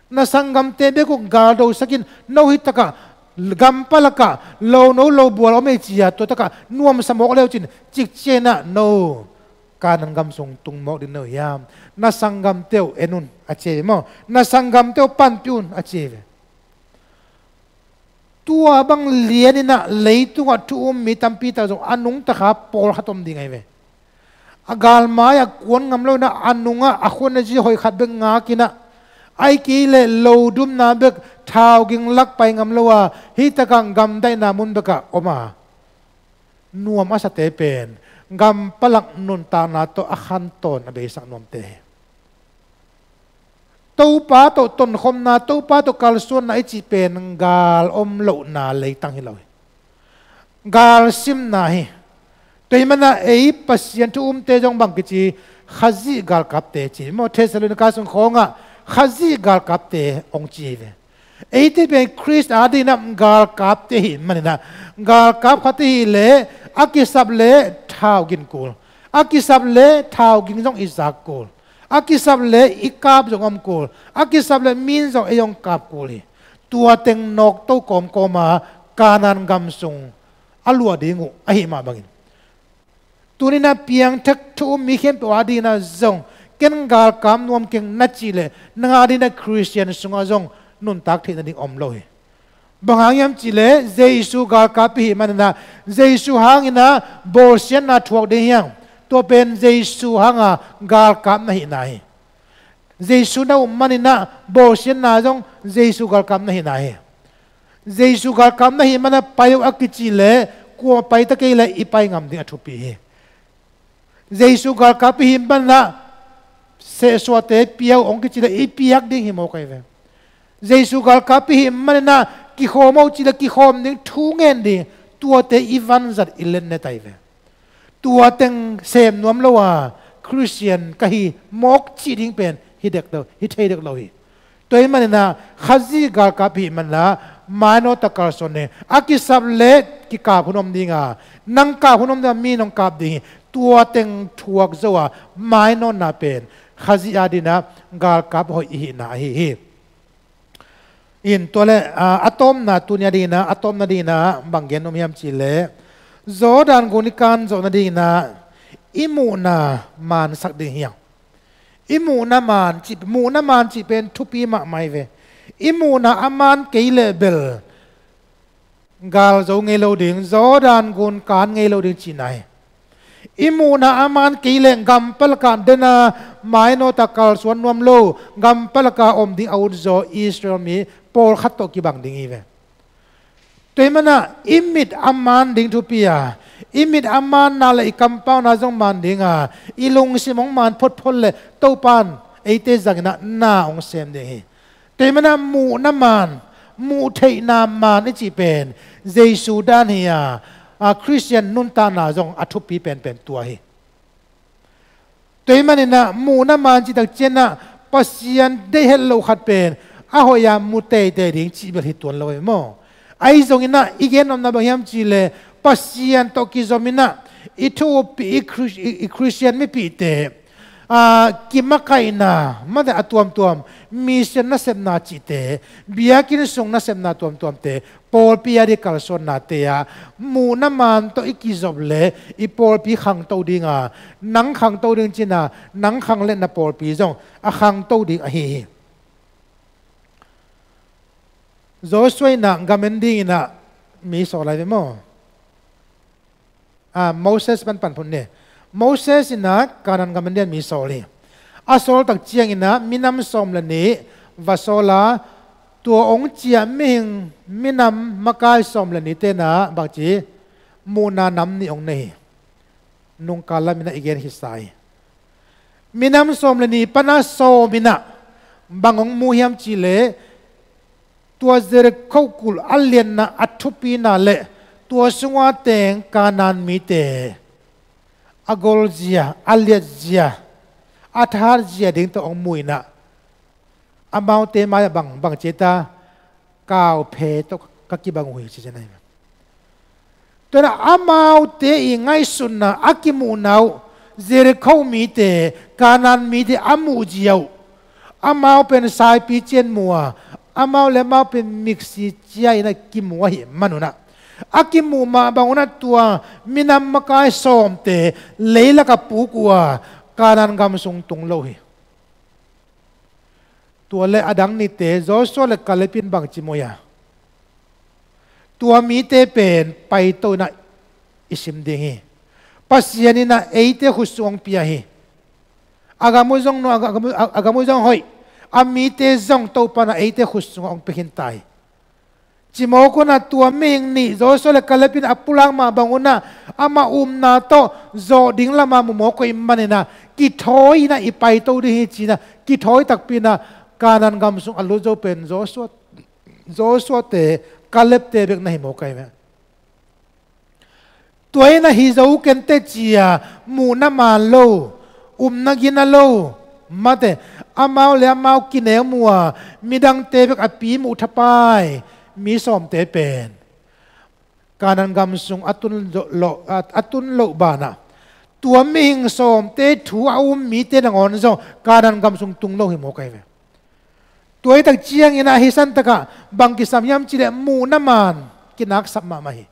Na sanggamte bek uh galdosak in, no hih takah gam palakah lo no lo bual om ei ci a, tua takah nuamsa mawk le uh cin, cikciang in ah no Kanaan gam sung tung mawk ding na hi uh hiam? Na sanggamte uh en un, a ci hi ve maw. Na sanggamte uh panpih un, a ci hi ve. Tua bang lianin ah leitungah thu um mi tampi tak zong a nungta kha pawlkhat om ding ahi ve. A gal mai-ah kuan ngam lo in ah a nungah a khua na zi hoih khat bek ngakin ah, ahih kei leh lo dumna bek, thau ging lak pai ngam lo a, hih takah gamdaihna mun bekah om a, nuam a sate pen gam palak nuntakna tawh a khantawn a beisak nuamte hi. Topa tawh tonkhopna, Topa tawh kalsuanna i cih pen gal om lohna leitang hi lo hi. Gal simna hi. Tua ahih manin ah ei Pasian thu umte zong bang kici, Khazih galkapte ci hi maw. Thessalonika sung khawngah Khazih galkapte hong ci hi ve. Eite pen Khrist adingin ah galkapte ahih manin ah, galkap khat i hih leh a kisap leh thau ging kul, a kisap leh thau ging zong i zak kul, a kisap leh i kap zong om kul, a kisap leh mi in zong ei hong kap kul hi. Tua teng nawkto kawmkawm a Kanaan gam sung a luah ding uh ahih mah bangin, tuni in ah piangthak thu um mi khempeuh adingin ah zong, ken galkap nuam keng na cih leh, nang adingin ah Khristian sungah zong nuntak theih nading om lo hi. Bang hang hiam cih leh Jesu galkap i hih manin ah, Jesu hangin ah bawlsiatna thuak ding hi hang. Tua pen Jesu hanga galkap na hihna hi. Jesu na up manin ah bawlsiatna zong Jesu galkap na hihna hi. Jesu galkap na hih manin ah pai uh a kicih leh, kuamah pai ta kei leh i pai ngam ding a thupi hi. Jesu galkap i hih manin ah sehsuahte pia uh hong kicih leh i piak ding hi mawk ahi ve. Jesu galkap i hih manin ah kikhawm uh cih leh kikhawm ding, thu ngen ding, tuate i vanzat i letnet ahi ve. Tua teng sem nuam lo a Khristian ka hi mawk cih ding pen hi dek lo, hi thei dek lo hi. Tua ahih manin ah Khazih galkap i hih manin ah mainawt tak kalsuan ding. A kisap leh kikap hun om ding a, nang kap hun om ding a, mi in hong kap ding hi. Tua teng thuak zo a mainawtna pen Khazih adingin ah galkap hoih i hihna ahi hi. In tua le, ah, a tawpna tuni a dingin ah, a tawpna dingin ah bang gen nuam hiam cih leh, Jordan gun i kan zawh nadingin ah i muhna mansak ding hi hang. I muhna man cih, muhna man cih pen thupi mahmah hi ve. I muhna a man kei leh bel gal zo ngei lo ding, Jordan gun kan ngei lo ding cihna hi. I muhna a man kei leh gam palak ah den a, mainawt ah kalsuan nuam lo, gam palak ah om ding a utzaw Israel mi pawlkhat tawh kibang ding hi ve. Tua ahih manin ah i mit a man ding thupi a, i mit a manna le i kampauna zong man ding a, i lungsim hong man photphot le Topa'n eite zangin ah na hong sem ding hi. Tua ahih manin ah muhna man, muh theihna man i cih pen Jesu dan hi a, a, Khristian nuntakna zong a thupi penpen tua hi. Tua ahih manin ah muhna man cih tak ciangin ah Pasian deih het loh khat pen a hoih a mu teitei ding cih bel hi tuan lo hi maw. Ahi zongin ah i gen nopna bang hiam cih leh Pasian tawh kizom in ah i thu uppi, i Khris-, i, i Khristian mipihte, a, kimakaihna, mate a tuamtuam, mission nasepna cihte, biakinn sung nasepna tuamtuamte, pawlpi a ding kalsuannate ah muhna man tawh i kizop leh i pawlpi khangto ding a, nang khangto ding cihna, nang khang leh na pawlpi zong a khangto ding ahi hi. Joshua in ah gam en dingin ah mi sawl lai ve maw. Ah, Moses pan pan phot ni. Moses in ah Kanaan gam en dingin mi sawl hi. A sawl tak ciangin ah minam sawm le nih va sawl a, tua hong ciah mihing minam makai sawm le nihte in ah bangci muhna nam nih hong nei hi. Nungkal lamin ah i gen khitsa hi. Minam sawm le nih pan a sawm in ah bang hong mu hiam cih leh, tua Jerikho kulh a liatna, a thupina le tua sunga teng Kanaan mite a golzia, a liatzia, a thatzia ding tawh hong mu in ah, amaute mai-ah bang, bang ci ta, kauphe tawh ka kibang uh hi ci cian ahi. Tua in ah amaute i ngaihsutna a kimuhna uh, Jerikho mite, Kanaan mite a muhzia uh, amau pen saipi ciat mu a, amau le amau pen miksi cia in ah kimu ahih manun ah, a kimuh mah bangun ah tua minam makai sawmte leilak ah puk uh a, Kanaan gam sung tung lo hi. Tua le a dang nite Joshua le Kaleb in bangci mu hiam? Tua mite pen paito in ah i sim ding hi. Pasian in ah eite khut sung hong pia hi. A gam uh zong nuam, a gam uh, a gam uh zong hoih, a mite zong Topa in ah eite khut sungah hong pia khin ta hi. Ci mawk un ah tua mihing nih Joshua le Kaleb in a pulak mah bangun ah amah upna tawh zawh ding lamah mu mawk uh ahih manin ah kithawi in ah i paito ding hi ci-in ah kithawi takpi in ah Kanaan gam sung a lut zo pen Joshua, Joshuate, Kalebte bek na hi mawk ahi ve. Tua in ah hi zo kei inteh ci-a muhna man lo, upna gina lo, mate, amau le amau kineu mu a, midangte bek a pi muh thapai mi sawmte pen Kanaan gam sung a tun lo, lo, a, a tun loh banah tua mihing sawmte thu a um mite nangawn zong Kanaan gam sung tung lo hi mawk ahi ve. Tua hi tak ciangin ah hi san takah bang kisam hiam cih leh muhna man kinaksap mahmah hi.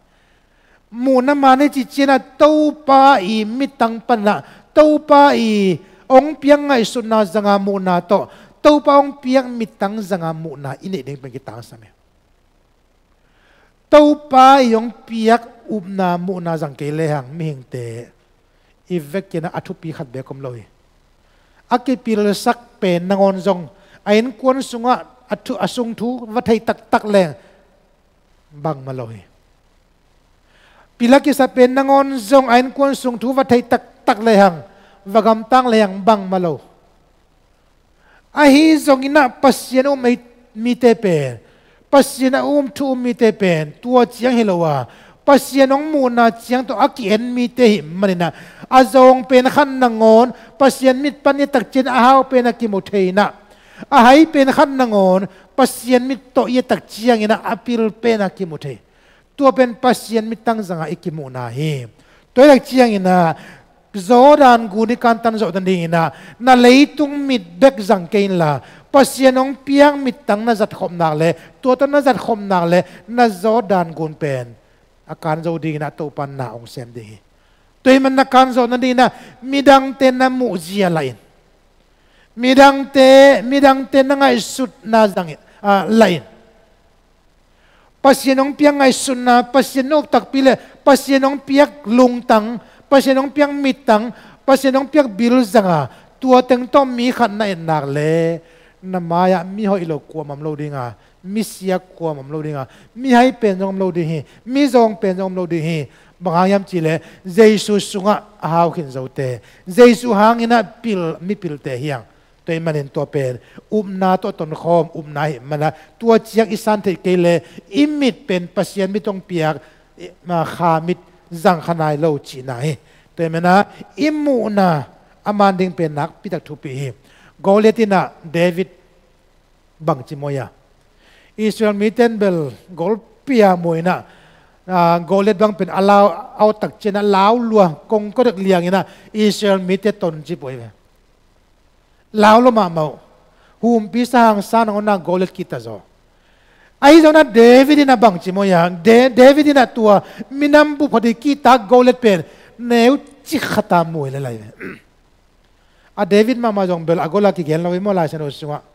Muhna man i cih ciangin ah Topa i mittang pan ah, Topa i hong piak ngaihsutna zanga muhna tawh Topa hong piak mittang zanga muhna i neih ding pen kitangsam hi. Topa i hong piak upna muhna zang kei lehang mihingte i vekin ah a thupi khat beek om lo hi. A kipilsak pen nangawn zong a innkuan sungah a thu, a sung thu va thei taktak leng bangmah lo hi. Pil a kisa pen nangawn zong a innkuan sung thu va thei taktak lehang, va gamtang lehang bangmah lo. Ahi zongin ah Pasian a um ei mite pen, Pasian a um thu um mite pen tua ciang hi lo a, Pasian hong muhna ciang tawh a ki-en mite hi manin ah, a zawng pen khat nangawn Pasian mit pan i et tak ciangin a hau pen a kimu thei in ah, a hai pen khat nangawn Pasian mit tawh i et tak ciangin ah a pil pen a kimu thei. Tua pen Pasian mittang zanga i kimuhna hi. Tua hi tak ciangin ah Jordan gun i kantan zawh nadingin ah na leitung mit bek zang kei inla, Pasian hong piak mittang na zatkhop nak le, tua tawh na zatkhop nak le, na Jordan gun pen a kan zo dingin a Topa na hong sem ding hi. Tua ahih manin na kan zawh nadingin ah midangte na muhzia lah in, midangte, midangte na ngaihsutna zangin, ah, lah in. Pasian hong piak ngaihsutna, Pasian na up takpi le Pasian hong piak lungtang, Pasian hong piak mittang, Pasian hong piak bil zanga, tua teng tawh mi khat na etnak le na mai-ah mi hoih lo kuamah om lo dinga, mi sia kuamah om lo dinga, mi hai pen zong om lo ding hi, mi zawng pen zong om lo ding hi. Bang hang hiam cihleh Jesu sungah a hau khin zote, Jesu hangin ah pil, mipilte hi hang. Tua ahih manin tua pen upna tawh tonkhawm upna ahih manin ah tua ciang i san theih kei le i mit pen Pasian mit hong piak, i, ma, kha mit zang kha nai lo cihna hi. Tua ahih manin ah i muhna a man ding pen nakpi tak thupi hi. Goliath in ah David bangci muai a, Israel mite in bel golpi a muh in ah, ah, Goliath bang pen a lau, a awt tak ciangin ah lau lua, kongko dek liangin ah Israel mite toncip uh hi ve. Lau lua mahmah uh. Humpi sa hang sa nangawn ah Goliath kihta zaw. Ahi zongin ah David in ah bangci muai a, Da-, David in ah tua minam bup khat i kihtak Goliath pen neu cik khat a muh hi le lai ve. A David mahmah zong bel a gol a kigen lo hi maw Lai Siangtho sungah.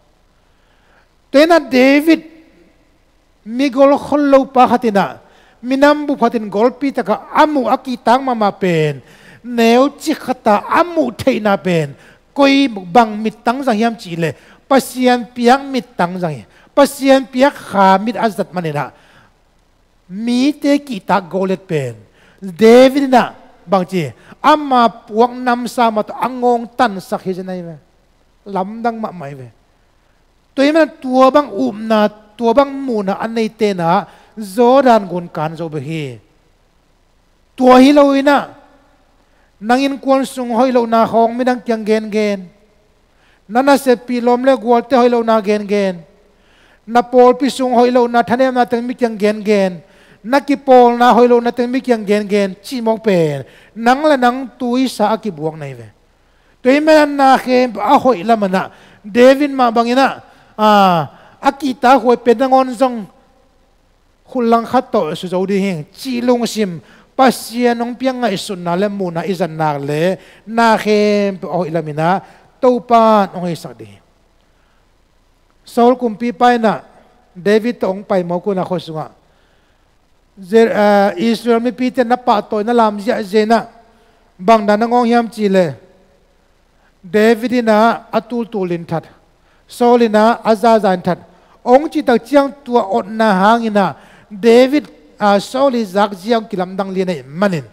Tua in ah David migol khol lo pa khat in ah, minam bup khat in golpi takah a muh a kihtak mahmah pen neu cik khat a a muh theihna pen koi bang mittang zang hiam cihleh Pasian piak mittang zang hi. Pasian piak kha mit a zat manin ah mite kihtak Goliath pen David in ah bangci, ama puak namsa mah tawh a ngawng tansak hi zen ahi ve. Lamdang mahmah hi ve. Tua ahih manin tua bang upna, tua bang muhna a neite in ah Jordan gun kan zo bek hi. Tua hi lo in ah nang innkuan sung hoih lohna khawng midang kiang gengen, na naseppih lawm le gualte hoih lohna gengen, na pawlpi sung hoih lohna thanemna teng mi kiang gengen, na kipawlna hoih lohna teng mi kiang gengen cih mawk pen nang le nang tuisa a kibuak na hi ve. Tua ahih manin ah na khempeuh a hoih lam in ah David mah bangin ah, ah, a kihtak huai pen nangawn zong khut langkhat tawh suzo ding hi cih lungsim, Pasian hong piak ngaihsutna le muhna i zat nak le na khempeuh a hoih lam in ah Topa in hong heisak ding hi. Saul kumpipa in ah David tawh hong pai mawk un ah khua sungah Jer-, eh, Israel mipite na pahtawina lam ziahziah in ah bang dan a ngawng hiam cihleh David in ah a tultul in that, Saul in ah a zaza in that hong cih tak ciang tua otna hangin ah David, ah, Saul i zakzia hong kilamdang lian ahih manin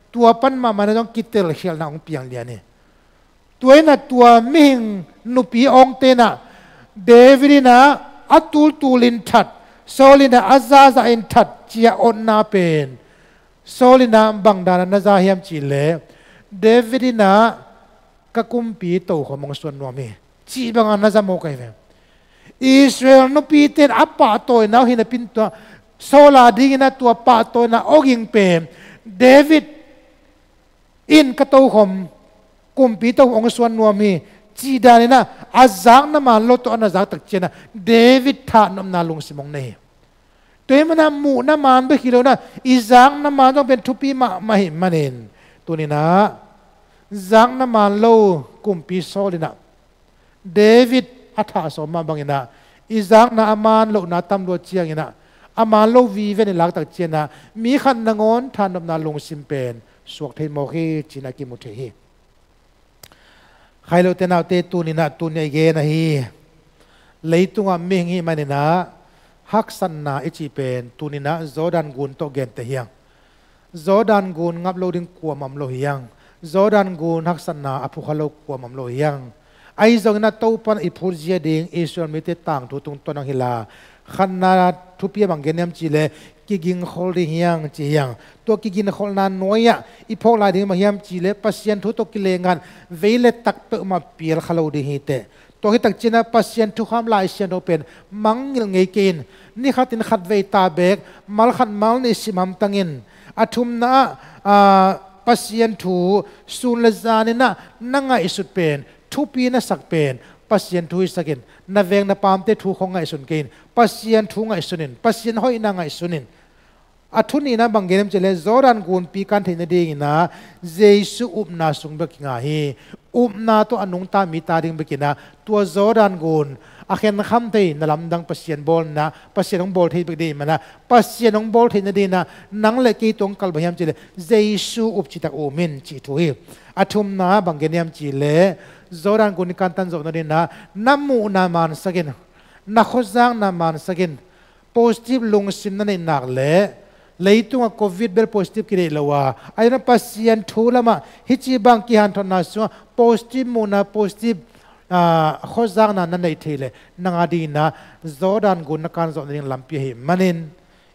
tua pan mahmah in ah zong kitelkhialhna hong piang lian hi. Tua in ah tua mihing nupi awngte in ah David in ah a tultul in that, Saul in ah a zaza in that ci-a otna pen Saul in ah bang dan a na za hiam cihleh David in ah ka kumpi tokhom hong suan nuam hi cih bang a na za mawk ahi ve. Israel nupite in a pahtawina uh hi napi-in tua Saul a dingin ah tua pahtawina awging pen David in ka tokhom, kumpi tokhom hong suan nuam hi cih dan in ah a zakna man lo tawh a na zak tak ciangin ah David thahnopna lungsim hong nei hi. Tua ahih manin ah muhna man bek hi lo in ah i zakna man zong pen thupi mahmah ahih manin tuni-in ah zakna man lo kumpi Saul in ah David a thah sawm mah bangin ah i zakna a man lohna tam lua ciangin ah a man lo vive in i lak tak ciangin ah mi khat nangawn thahnopna lungsim pen suak thei mawk hi ci-in ah kimu thei hi. Kha i lote naute, tuni-in ah tuni a i gen ahi leitungah mihing i hih manin ah haksatna i cih pen tuni-in ah Jordan gun tawh genteh hi hang. Jordan gun ngap lo ding kuamah om lo hi hang. Jordan gun haksatna a phukha lo kuamah om lo hi hang. Ahi zongin ah Topa in i phutzia ding Israel mite tangthu tungtawn hong hilh a, khatna thupi a bang gen hiam cihleh kigingkhol ding hi hang ci hi hang. Tua kigingkholhna nuai-ah i phawk lai ding bang hiam cihleh Pasian thu tawh kilehngah vei le tak peuhmah pial kha lo ding hi teh. Tua hi tak ciangin ah Pasian thukham Lai Siangtho pen mangngilh ngei kei in, ni khatin khatvei ta beek, mal khat mal nih sim hamtang in. A thumna ah, aa, Pasian thu sun le zanin ah na ngaihsut pen, thupi na sak pen, Pasian thu hisak in, na veng na pamte thu khong ngaihsun kei in, Pasian thu ngaihsun in, Pasian hoihna ngaihsun in. A thu nihna bang gen hiam cih leh Jordan gunpi kan theih nadingin ah Jesu upna sung bek kinga hi. Upna tawh a nungta mite ading bekin ah tua Jordan gun a khenkham thei na lamdang Pasian bawlna, Pasian hong bawl thei bek ding ahih manin ah Pasian hong bawl theih nadingin ah nang le kei tawh hong kalh bang hiam cih leh Jesu up citak um in cih thu hi. A thumna bang gen hiam cih leh Jordan gun i kantan zawh nadingin ah na muhna mansak in, na khuazakna mansak in, positive lungsim na neih nak leh leitungah covid bel positive kineih lo a, ahi zongin ah Pasian thu lamah hih ci bang kihanthawnna sungah positive muhna, positive, ah, khuazakna na neih theih leh nang adingin ah Jordan gun na kan zawh nading lampi ahih manin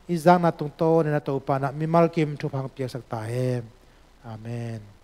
i zakna tungtawnin ah Topa in ah mimal kim thupha hong piaksak ta hen. Amen.